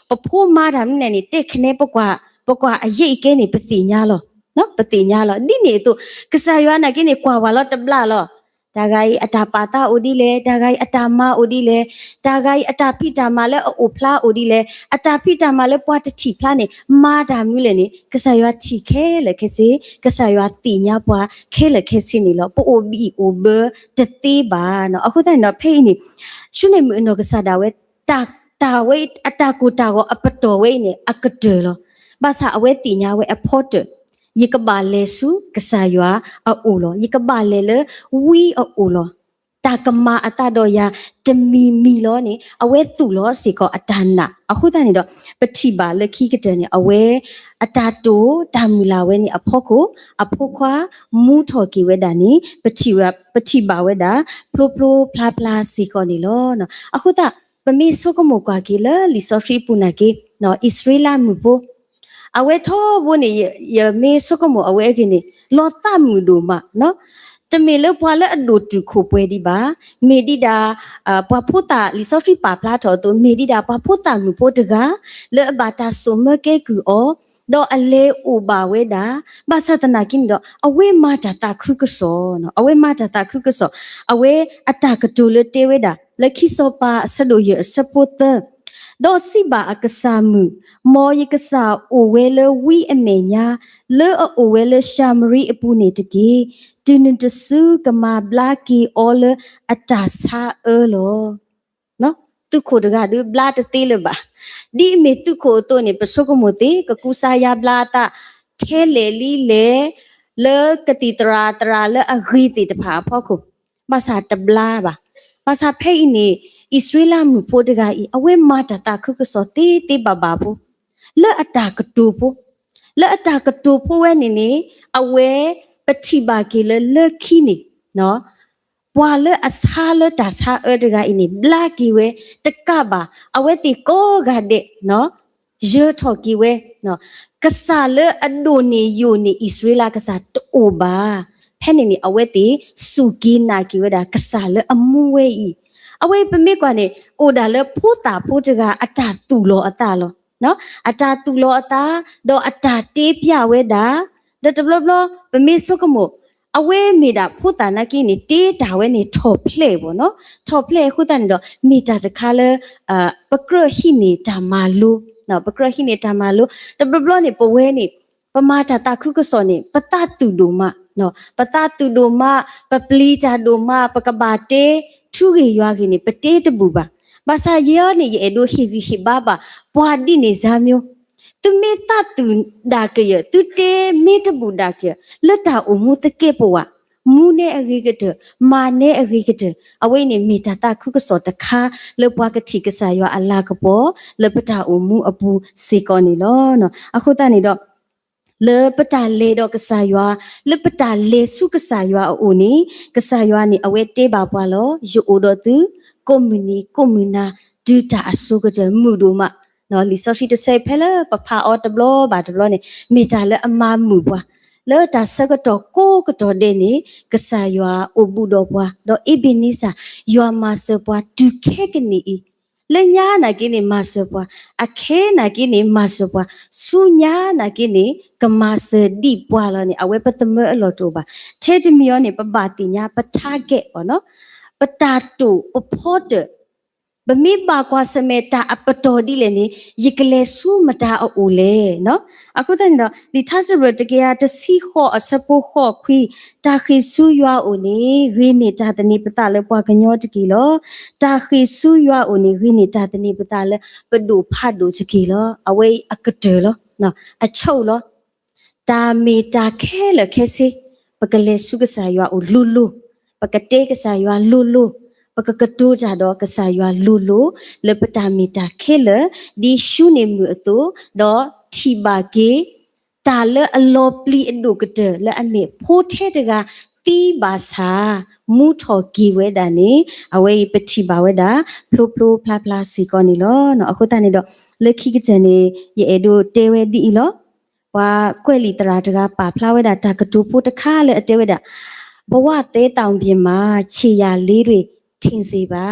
ပဖိမၤတၢ်မနုၤလဲၣ်န့ၣ် တဲခနဲ ပကွၢ်အယဲၢ်အံၤကဲန့ၣ် ပသ့ၣ်ညါလီၤ. ပသ့ၣ်ညါလီၤ. ဒ်န့ၣ်အသိး ကစၢ်ယွၤနာ်က့န့ၣ် ကွၢ်ဝဲလီၤတဘျီလီၤ. တၢ်ဂၤအံၤအတၢ်ပာ်သးအိၣ်ဒ်လဲၣ်, တၢ်ဂၤအံၤအတၢ်မၤအိၣ်ဒ်လဲၣ်, တၢ်ဂၤအံၤအတၢ်ဖံးတၢ်မၤလၢအအိၣ်ဖျါအိၣ်ဒ်လဲၣ်, အတၢ်ဖံးတၢ်မၤလၢပှၤတထံၣ်ဖျါန့ၣ် မၤတၢ်မနုၤလဲၣ်န့ၣ် ကစၢ်ယွၤထံၣ်ခဲလၢာ်ခဲဆ့, ကစၢ်ယွၤသ့ၣ်ညါပှၤခဲလၢာ်ခဲဆ့န့ၣ်လီၤ. ပအိၣ်ဘံၣ်အိၣ်ဘၢတသ့ဘၣ်နီၤ. အဃိသတးန့ၣ်ဒီး ဖဲအံၤန့ၣ် ၡူန့ၣ်မုၣ်အနီၢ်ကစၢ်ဒၣ်ဝဲ တၢ်ဝဲအတၢ်ကိၢ်တၢ်ဂီၤအပတီၢ်ဝဲအံၤန့ၣ် အကတၢၢ်လီၤ. ဘၣ်ဆၣ်အဝဲသ့ၣ်ညါဝဲအဖီတၢၣ်, ယကဘၣ်လဲၤဆူကစၢ်ယွၤအအိၣ်လီၤ. ယကဘၣ်လဲၤလၢဝံအအိၣ်လီၤ. တၢ်ကမၤအသးဒီးယၤတမံၤမံၤလီၤန့ၣ် အဝဲသူၣ်လီၤစ့ၢ်ကီးအတၢ်နာ်. အဃိသတးန့ၣ်ဒီး ပထံၣ်ဘၣ်လၢခံကတၢၢ်န့ၣ် အဝဲအတၢ်တိာ်တၢ်မုၢ်လၢ်ဝဲန့ၣ် အဖီခိၣ် အဖိခွါမူထီၣ်က့ၤဝဲဒၣ်န့ၣ် ပထံၣ်ဘၣ်ဝဲဒၣ် ဖျိဖျိဖျါဖျါစ့ၢ်ကီးန့ၣ်လီၤ. အဃိသတး ပမ့ၢ်ဆိကမိၣ်ကွၢ်က့ၤလၢလံာ်စီဆှံအပူၤနာ်က့ အံၣ်စရ့လးမုၣ်ဖိ အဝဲထီဘိန့ၣ် ယမ့ၢ်ဆိကမိၣ်အဝဲအဂ့ၢ်န့ၣ် လီၤသးမုာ်ဒိၣ်မး, တမ့ၢ်လၢပှၤလၢအဒိၣ်တုာ်ခိၣ်ပှဲၤဒံးဘၣ်, မ့ၢ်ဒံးဒၣ် ပှၤဖိသၣ် လံာ်စီဆှံပာ်ဖျါထီၣ်အသိး မ့ၢ်ဒံးဒၣ်ပှၤဖိသၣ်မုၣ်ဖိတဂၤ လၢအဘၣ်တၢ်စိာ်မၢကဲကုၢ်အီၤ ဒီးအလဲၤအိၣ်ဘၣ်ဝဲဒၣ်, ဘၣ်ဆၣ်သနာ်က့န့ၣ်ဒီး အဝဲမၤတၢ်သးခုကစီၣ်, အဝဲမၤတၢ်သးခုကစီၣ်, အဝဲအတၢ်ကတိၤလၢတဲဝဲဒၣ် လၢခံစီၤပၤအဆၢဒိၣ်ယဲၢ်အဆၢဖိသၢ, ဒီးစံးဘၣ်အကစၢ်မုၣ်, မ်ယကစၢ်အိၣ်ဝဲလၢဝံအမဲာ်ညါ, လၢအအိၣ်ဝဲလၢၡၤမရံအပူၤန့ၣ်တက့ၢ်. တုၤနုၤတစုကမၤဘျါက့ၤအီၤလၢအတၢ်ဆါအၢလီၤ. သုးခိၣ်တဂၤဒုးဘျါတသ့လၢၤဘၣ်. ဒ်အမ့ၢ်သုးခိၣ်အသိးန့ၣ် ပဆိကမိၣ်သ့ ကကူစါယါဘျါအသး ထဲလဲၣ်လံလဲၣ် လၢကသံၣ်သရၣ်သရၣ်လၢအဂ့ၤသ့ၣ်တဖၣ်အဖီခိၣ်, ဘၣ်ဆၣ်တဘျါဘၣ်. ဘၣ်ဆၣ်ဖဲအံၤန့ၣ် အံၣ်စရ့လးမုၣ်ဖိတဂၤအံၤ အဝဲမၤတၢ်သးခုကစီၣ်သ့သ့ဘၣ်ဘၣ်ဖိ လၢအတၢ်ကတိၤဖိ, လၢအတၢ်ကတိၤဖိဝဲန့ၣ်န့ၣ် အဝဲပထံၣ်ဘၣ်က့ၤလၢလၢခံန့ၣ် ပှၤလၢအဆါလၢတၢ်ဆါအၢတဂၤအံၤန့ၣ် ဘျါက့ၤဝဲတကးဘၣ် အဝဲသ့ၣ်ကိးဂၤဒဲး ယၢၤထီၣ်က့ၤဝဲ ကစၢ်လၢအဒိၣ်န့ၢ်ယိာ်န့ၢ်အံၣ်စရ့လးကစၢ်တအိၣ်ဘၣ်. ဖဲန့ၣ်န့ၣ် အဝဲသ့ၣ်စူၢ်က့ၤနာ်က့ၤဝဲဒၣ်ကစၢ်လၢအမူဝဲအံၤ. အဝဲပမ့ၢ်ကွၢ်န့ၣ် အိၣ်ဒၣ်လၢဖိသၣ်ဖိတဂၤအတၢ်သူၣ်လီၤအသးလီၤ. အတၢ်သူၣ်လီၤအသး ဒီးအတၢ်တဲပျဲဝဲဒၣ်, ဒီးတဘျီဘျီ ပမ့ၢ်ဆိကမိၣ် အဝဲမ့ၢ်ဒၣ်ဖိသၣ်နာ်က့န့ၣ် တဲတၢ်ဝဲန့ၣ်ထီၣ်ဖျဲးဘၣ်နီၤ, ထီၣ်ဖျဲးအဃိသတးန့ၣ်ဒီး မ့ၢ်တၢ်တခါလၢ ပကြၢးဟံးန့ၢ်တၢ်မၤလိ, ပကြၢးဟံးန့ၢ်တၢ်မၤလိ, တဘျီဘျီန့ၣ် ပဝဲန့ၣ် ပမၤတၢ်သးခုကစီၣ်န့ၣ် ပသးသူၣ်ဒိၣ်မး, ပသးသူၣ်ဒိၣ်မး, ပပျံၤတၢ်ဒိၣ်မး, ပကဘၣ်တဲ ထူဂ့ၢ်ယွၤဂ့ၢ်န့ၣ် ပတဲတဘူၣ်ဘၣ်. ဘၣ်ဆၣ်ယဲအံၤန့ၣ် ယအဲၣ်ဒိးဟ့ၣ်ဂံၢ်ဟ့ၣ်ဘါဘၣ် ပှၤဒ်န့ၣ်စၢ်မျိုး, သုမ့ၢ်သးသူၣ်ဒၣ်ကယၢၢ်, သုတ့မ့ၢ်တဘူၣ်ဒၣ်ကယၢၢ် လၢတၢ်အိၣ်မူသကဲာ်ပဝး, မူနဲအဂ့ၤကတၢၢ်, မၤနဲအဂ့ၤကတၢၢ်, အဝဲအံၤန့ၣ်မ့ၢ်တၢ်သးခုကစီၣ်တခါ လၢပှၤကထံၣ်ကစၢ်ယွၤအလၤကပီၤ လၢပတၢ်အိၣ်မူအပူၤစ့ၢ်ကီးန့ၣ်လီၤ. အဃိသတးန့ၣ်ဒီး လၢပတၢ်လဲၤဒီးကစၢ်ယွၤ, လၢပတၢ်လဲၤဆူကစၢ်ယွၤအအိၣ်န့ၣ်, ကစၢ်ယွၤန့ၣ် အဝဲတဲဘၣ်ပှၤလီၤ, ယအိၣ်ဒီးသု ကိးမုၢ်နံၤ ကိးမုၢ်နၤ တုၤတၢ်အစိၤကတၢၢ် မုာ်ဒိၣ်မး. လံာ်စီဆှံတဆၢဖဲလၢပဖးအီၤတဘျီဘၣ်တဘျီန့ၣ် မ့ၢ်တၢ်လၢအမၤမုာ်ပှၤ, လၢတၢ်ဆၢကတီၢ်ကိးကတီၢ်ဒဲးန့ၣ် ကစၢ်ယွၤအိၣ်ဘူးဒီးပှၤ, ဒီးအ့ဘ့ၣ်နံစၢ် ယွၤမၤစၢၤပှၤတုၤခဲကနံၣ်အံၤ လၢညါနာ်က့န့ၣ်မၤစၢၤပှၤ, အခဲနာ်က့န့ၣ်မၤစၢၤပှၤ, ဆူညါနာ်က့န့ၣ် ကမၤစၢၤဒံးပှၤလီၤန့ၣ် အဝဲပသမၢအလီၢ်တအိၣ်ဘၣ်. ထဲတမံၤအံၤန့ၣ် ပဘၣ်သ့ၣ်ညါပ target ဘၣ်နီၤ, ပတၢ်တိာ်ပဖီတၢၣ်, ပမ့ၢ်ဘၣ်ကွၢ်ဆၢၣ်မဲာ်တၢ်အပတီၢ်ဒ်လဲၣ်န့ၣ် ယကလဲၤဆူမတၤအအိၣ်လဲၣ်နီၤ. အဃိသတးန့ၣ်ဒီး လံာ်ထါစံးပတြၢၤတကယၤတဆံဃိးအဆၢဖိဃိးခွံ, တၢ်ဃ့ၢ်ဆူယွၤအအိၣ်န့ၣ် ဂ့ၤန့ၢ်တၢ်သန့ၤပသးလၢပှၤကညီတက့ၢ်လီၤ. တၢ်ဃ့ၢ်ဆူယွၤအအိၣ်န့ၣ် ဂ့ၤန့ၢ်တၢ်သန့ၤပသးလၢပဒိၣ်ဖးဒိၣ်တက့ၢ်လီၤ. အဝဲအံၤအကတၢၢ်လီၤ, အဆိလီၤ. တၢ်မ့ၢ်တၢ်ခဲလၢာ်ခဲဆ့, ပကလဲၤဆူကစၢ်ယွၤအအိၣ်လိၤလိၤ, ပကတဲကစၢ်ယွၤလိၤလိၤ, ပကကတိၤတၢ်ဒီးကစၢ်ယွၤလိၤလိၤ လၢပတၢ်မ့ၢ်တၢ်ခဲလၢာ်, ဒ်ၡူန့ၢ်မုၢ်အသိး, ဒီးထံၣ်ဘၣ်က့ၤ တၢ်လၢအလီၤပျံၤအဒိၣ်ကတၢၢ် လၢအမ့ၢ်ဖိထဲတဂၤသံဘၣ်ဆၣ် မူထီၣ်က့ၤဝဲဒၣ်န့ၣ် အဝဲအံၤပထံၣ်ဘၣ်ဝဲဒၣ် ဖျိဖျိဖျါဖျါစ့ၢ်ကီးန့ၣ်လီၤ. အဃိသတးန့ၣ်ဒီး လၢခံကတၢၢ်န့ၣ် ယအဲၣ်ဒိးတဲဝဲဒ်အံၤလီၤ. ပှၤကွဲးလံာ်သရၣ်တဂၤပာ်ဖျါဝဲဒၣ်တၢ်ကတိၤဖိတခါလၢအတဲဝဲဒၣ်, ဘဝသဲသောင်ပြင်မှာ ခြေရာလေးတွေ ထင်စေချင်ပါ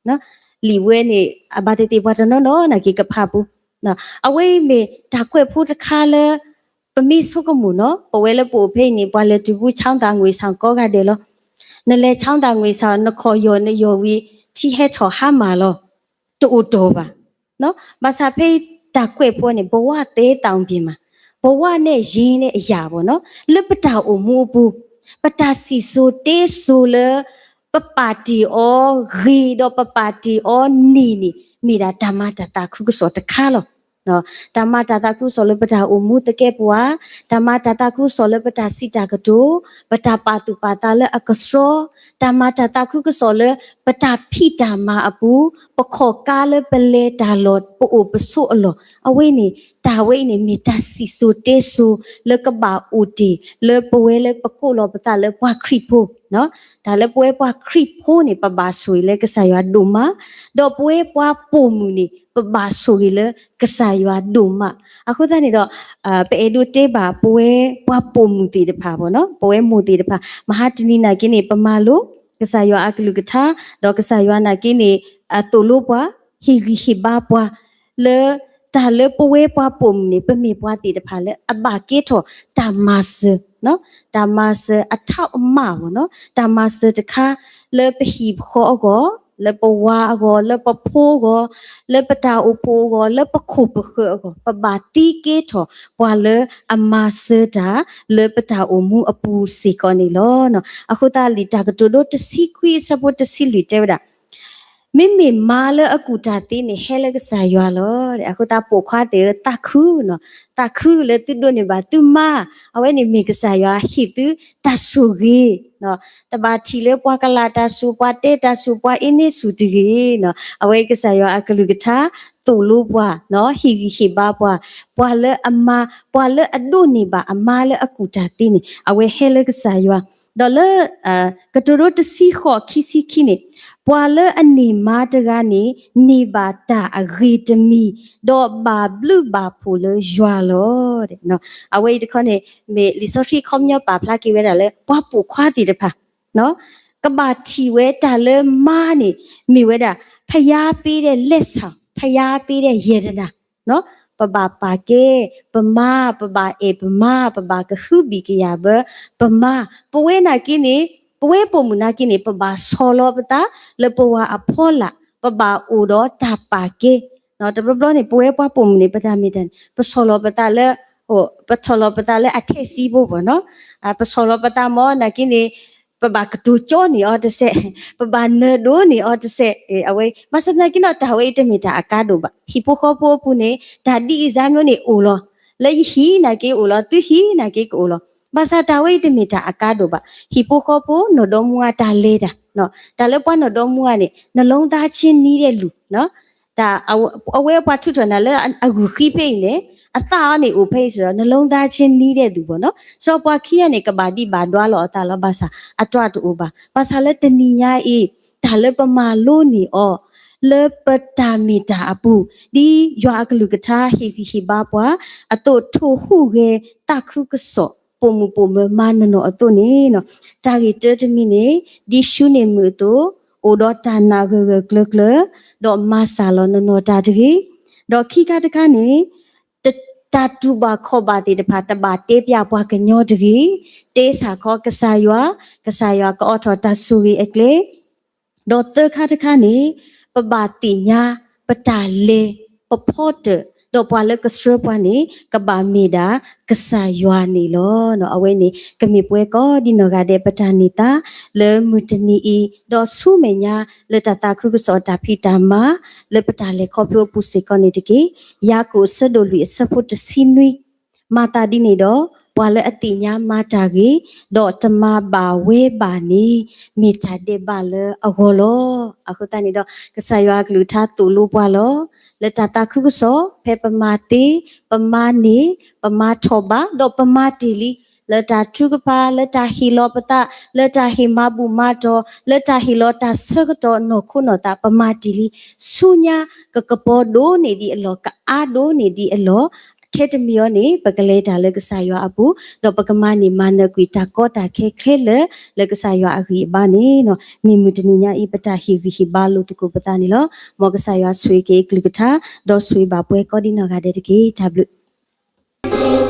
လံာ်ဝဲန့ၣ် အဘၣ်သ့ၣ်သ့ၣ်ပှၤတနီၤနီၤနာ်က့ကဖးပူၤ, အဝဲအံၤမ့ၢ်တၢ်ကွဲးဖိတခါလၢ ပမ့ၢ်ဆိကမိၣ်နီၤ ပဝဲလၢပအိၣ်ဖဲအံၤန့ၣ် ပှၤလဲၤတုၤဖဲ ချောင်းသာငွေဆောင် ကိးဂၤဒဲးလီၤ. နလဲၤ ချောင်းသာငွေဆောင် နခိးယီၢ်နယီၢ်ဝံၤ ထံဟဲထီၣ်ဟါမၢ်လီၤ. တအိၣ်တီၢ်ဘၣ်. ဘၣ်ဆၣ်ဖဲအံၤတၢ်ကွဲးဖိန့ၣ် ဘဝသဲသောင်ပြင်မှာ, ဘဝနဲ့ ယဉ်တဲ့ အရာပေါ့နော်, လၢပတၢ်အိၣ်မူအပူၤ, ပတၢ်စံၣ်စိၤတဲစိၤလၢ ပပာ်တ့ၢ်အီၤဂ့ၤဒီးပပာ်တ့ၢ်အီၤန့ၢ်န့ၣ် မ့ၢ်ဒၣ်တၢ်မၤတၢ်သးခုကစီၣ်တခါလီၤ. တၢ်မၤတၢ်သးခုကစီၣ်လၢပတၢ်အိၣ်မူသကဲးပဝး, တၢ်မၤတၢ်သးခုကစီၣ်လၢပတၢ်စံးတၢ်ကတိၤ, ပတၢ်ပာ်သူၣ်ပာ်သးလၢအကဆှီ, တၢ်မၤတၢ်သးခုကစီၣ်လၢပတၢ်ဖံးတၢ်မၤအပူၤ, ပခီၣ်ကါလၢပလဲၤတၢ်လီၢ် ပအိၣ်ပဆိးအလီၢ်, အဝဲန့ၣ် တၢ်ဝဲအံၤန့ၣ်မ့ၢ်တၢ်စံၣ်စိၤတဲစိၤလၢကဘၣ်အိၣ်တ့ၢ် လၢပဝဲလၢပကိးလီၤပသးလၢပှၤခရံာ်ဖိ တၢ်လၢပဝဲပှၤခရံာ်ဖိန့ၣ် ပဘၣ်ဆိၣ်ဂ့ၤလၢကစၢ်ယွၤဒိၣ်မး, ဒီးပဝဲပှၤပိာ်မုၣ်န့ၣ် ပဘၣ်ဆိၣ်ဂ့ၤလၢကစၢ်ယွၤဒိၣ်မး. အဃိသတးန့ၣ်ဒီး ပအဲၣ်ဒိးတဲဘၣ်ပဝဲပှၤပိာ်မုၣ်သ့ၣ်တဖၣ်, ပဝဲမိၢ်သ့ၣ်တဖၣ်, မဟါတနံၤနာ်က့န့ၣ် ပမၤလိကစၢ်ယွၤအကလုၢ်ကထါ, ဒီးကစၢ်ယွၤနာ်က့န့ၣ် သိၣ်လိပှၤ, ဟ့ၣ်ဂံၢ်ဟ့ၣ်ဘါပှၤ လၢတၢ်လၢပဝဲပှၤပိာ်မုၣ်န့ၣ် ပမ့ၢ်ပှၤသ့ၣ်တဖၣ်လၢအဘၣ်ကဲထီၣ်တၢ်မၤစၢၤ, တၢ်မၤစၢၤအထီၣ်အမးဘၣ်နီၤ, တၢ်မၤစၢၤတခါ လၢပဟံၣ်ပဃီအဂီၢ်, လၢပဝၤအဂီၢ်, လၢပဖိအဂီၢ်, လၢပတၢ်အိၣ်ဖှိၣ်အဂီၢ်, လၢပခိၣ်ပဃၢၤအဂီၢ်, ပဘၣ်သံကဲထီၣ်ပှၤလၢအမၤစၢၤတၢ်လၢပတၢ်အိၣ်မူအပူၤစ့ၢ်ကီးန့ၣ်လီၤ. အဃိသတးလံာ်တၢ်ကတိၤဒိတဆံခွံအဆၢဖိတဆံလွံၢ်တဲဝဲဒၣ် မ့မ့ၢ်မါလၢအကူၣ်တၢ်သ့န့ၣ် ဟဲလၢကစၢ်ယွၤလီၤ. အဃိသတးပိာ်ခွါသ့ၣ်ဧၢ သးခုနီၤ, သးခုလၢသုဒိးန့ၢ်ဘၣ်သုမါ, အဝဲန့ၣ်မ့ၢ်ကစၢ်ယွၤဟ့ၣ်သုတၢ်ဆိၣ်ဂ့ၤ, တဘၣ်ထံၣ်လၢပှၤကလၤတၢ်စူၤ ပှၤတဲတၢ်စူၤ ပှၤအ့န့ဆူၣ်တဂ့ၤ, အဝဲကစၢ်ယွၤအကလုၢ်ကထါ သိၣ်လိပှၤ, ဟ့ၣ်ဂံၢ်ဟ့ၣ်ဘါပှၤ, ပှၤလၢအမါ, ပှၤလၢအဒိးန့ၢ်ဘၣ်အမါလၢအကူၣ်တၢ်သ့န့ၣ် အဝဲဟဲလၢကစၢ်ယွၤ, ဒီးလၢ ကတိၤဒိတဆံဃိးခံဆံခံန့ၣ်, ပှၤလၢအန့ၢ်မါတဂၤန့ၣ် န့ၢ်ဘၣ်တၢ်အဂ့ၤတမံၤ, ဒီးဘၣ်ဘျုးဘၣ်ဖှိၣ်လၢယွၤလီၤ. အဝဲအံၤတခီန့ၣ် မ့ၢ်လံာ်စီဆှံခီပညီပာ်ဖျါက့ၤဝဲဒၣ်လၢ ပှၤပိာ်ခွါသ့ၣ်တဖၣ် ကဘၣ်ထံၣ်ဝဲတၢ်လၢမါန့ၣ် မ့ၢ်ဝဲဒၣ် ဘုရားပေးတဲ့လက်ဆောင်, ဘုရားပေးတဲ့ရတနာ, ပဘၣ်ပာ်ကဲပမါ, ပဘၣ်အဲၣ်ပမါ, ပဘၣ်ကဟုဘံၣ်ကယာ်ဘၢပမါ, ပဝဲနာ်က့န့ၣ်, ပဝဲပိာ်မုၣ်နာ်က့န့ၣ် ပဘၣ်ဆီၣ်လီၤပသးလၢပဝၤအဖီလာ်, ပဘၣ်အိၣ်ဒီးတၢ်ပာ်ကဲ, တဘျီဘျီန့ၣ် ပဝဲပှၤပိာ်မုၣ်န့ၣ် ပတၢ်မ့ၢ်တၢ်န့ၣ် ပဆီၣ်လီၤပသးလၢ ပဆီၣ်လီၤပသးလၢအထဲးစံဘိဘၣ်နီၤ, ပဆီၣ်လီၤပသးမ့ၢ်နာ်က့န့ၣ် ပဘၣ်ကတိၤကၠီန့ၢ်အီၤတစဲး, ပဘၣ်နၢၤဒိၣ်န့ၢ်အီၤတစဲး, အဝဲ ဘၣ်ဆၣ်သနာ်က့ဒီး တၢ်ဝဲအံၤတမ့ၢ်တၢ်အကါဒိၣ်ဘၣ်. ဟံၣ်ဖိဃီဖိအပူၤန့ၣ် တၢ်ဒ်အံၤစါမၠိန့ၣ်အိၣ်လီၤ. လၢယဟံၣ်နာ်က့အိၣ်လီၤ, သုဟံၣ်နာ်က့ကအိၣ်လီၤ. ဘၣ်ဆၣ်တၢ်ဝဲအံၤတမ့ၢ်တၢ်အကါဒိၣ်ဘၣ်. ဟံၣ်ဖိဃီဖိနီၢ်ဒီမါတၢ်လဲၤတၢ်, တၢ်လၢပှၤနီၢ်ဒီမါန့ၣ် နှလုံးသားချင်းနီးတဲ့လူ, တၢ် အဝဲပှၤထုးထီၣ်နၤလၢအဂုာ်ဃံဖဲအံၤန့ၣ် အသးအီၤန့ၣ်အိၣ်ဖဲအံၤစ့ၢ်ဒီး နှလုံးသားချင်းနီးတဲ့လူ ပေါ့နော်. စီၤပှၤခံဂၤန့ၣ် ကဘၣ်ဒံးဘၣ်ဒွါလီၤအသးလီၤ. ဘၣ်ဆၣ်အတြၢ်တအိၣ်ဘၣ်. ဘၣ်ဆၣ်လၢတနံၤညါအံၤ တၢ်လၢပမၤလိန့ၢ်အီၤ လၢပတၢ်မ့ၢ်တၢ်အပူၤ ဒ်ယွၤအကလုၢ်ကထါဟ့ၣ်ဂံၢ်ဟ့ၣ်ဘါပှၤ အသိးထိၣ်ဟူးဂဲၤသးခုကစီၣ် ပိာ်မုၣ်ပိာ်မၢၤမၤနီၢ်နီၢ်အသိးန့ၣ်, တၢ်ဂ့ၢ်တၢတမံၤန့ၣ် ဒ်ၡူန့ၢ်မုၢ်အသိး အိၣ်ဒီးတၢ်နာ်ဂၢၢ်ဂၢၢ်ကျၢၤကျၢၤ ဒီးမၤစၢ်လီၤနီၢ်နီၢ်တၢ်တဂ့ၤ. ဒီးခံခါတခါန့ၣ် တၢ်တူၢ်ဘၣ်ခီၣ်ဘၣ်သ့ၣ်တဖၣ် တဘၣ်တဲပျးပှၤကညီတဂ့ၤ. တဲဆၣ်ခီကစၢ်ယွၤ, ကစၢ်ယွၤကအိးထီၣ်တၢ်ဆိၣ်ဂ့ၤအကျဲ ဒီးသၢခါတခါန့ၣ် ပဘၣ်သ့ၣ်ညါ ပတၢ်လဲၤ ပဖီတၢၣ် ဒီးပှၤလၢကဆှၢပှၤန့ၣ် ကဘၣ်မ့ၢ်ဒၣ်ကစၢ်ယွၤန့ၣ်လီၤ. အဝဲန့ၣ် ကမ့ၢ်ပှဲၤကီးဒ်နီၢ်ဂၤဒဲးပတၢ်န့ၢ်သါ လၢမုၢ်တနံၤအံၤ, ဒီးဆူမဲာ်ညါ လၢတၢ်သးခုကစီၣ်အတၢ်ဖံးတၢ်မၤ လၢပတၢ်လဲၤခီဖျိအပူၤစ့ၢ်ကီးန့ၣ်တက့ၢ်. ယၤကိာ်အဆၢဒိၣ်လွံၢ်အဆၢဖိတဆံနွံ မၤသးဒ်န့ၣ်ဒီး ပှၤလၢအသ့ၣ်ညါမၤတၢ်ဂ့ၤ, ဒီးတမၤဘၣ်ဝဲဘၣ်န့ၣ် မ့ၢ်တၢ်ဒဲးဘးလၢအဂီၢ်လီၤ. အဃိသတးန့ၣ်ဒီး ကစၢ်ယွၤအကလုၢ်ကထါသိၣ်လိပှၤလီၤ. လၢတၢ်သးခုကစီၣ် ဖဲပမၤသ့, ပမၤန့ၢ်, ပမၤထီၣ်ဘး, ဒီးပမၤတ့ၢ်လံ, လၢတၢ်ထုကဖၣ်, လၢတၢ်ဟ့ၣ်လီၤပသး, လၢတၢ်ဟ့ၣ်မၤဘူၣ်မၤတီၢ်, လၢတၢ်ဟ့ၣ်လီၤတၢ်ဆၢကတီၢ်နီၢ်ခိနီၢ်သး ပမၤတ့ၢ်လံ. ဆူညါ ကကပီၤဒိၣ်န့ၢ်ဒံးအလီၢ်, ကအါဒိၣ်န့ၢ်ဒံးအလီၢ်, ထဲတမံၤအံၤန့ၣ် ပကလဲၤတၢ်လၢကစၢ်ယွၤအပူၤ, ဒီးပကမၤန့ၢ်မၤနၢၤကွံာ်တၢ်ကီတၢ်ခဲခဲလၢာ် လၢကစၢ်ယွၤအဂံၢ်အဘါန့ၣ်လီၤ. မ့ၢ်မုၢ်တနံၤညါအံၤ ပတၢ်ဟ့ၣ်ဂံၢ်ဟ့ၣ်ဘါလိာ်သကိးပသးန့ၣ်လီၤ. မ်ကစၢ်ယွၤဆိၣ်ဂ့ၤက့ၤအကလုၢ်ကထါ, ဒီးဆိၣ်ဂ့ၤဘၣ်ပှၤကိးဒ်နီၢ်ဂၤဒဲးတက့ၢ်. တၢ်ဘျုး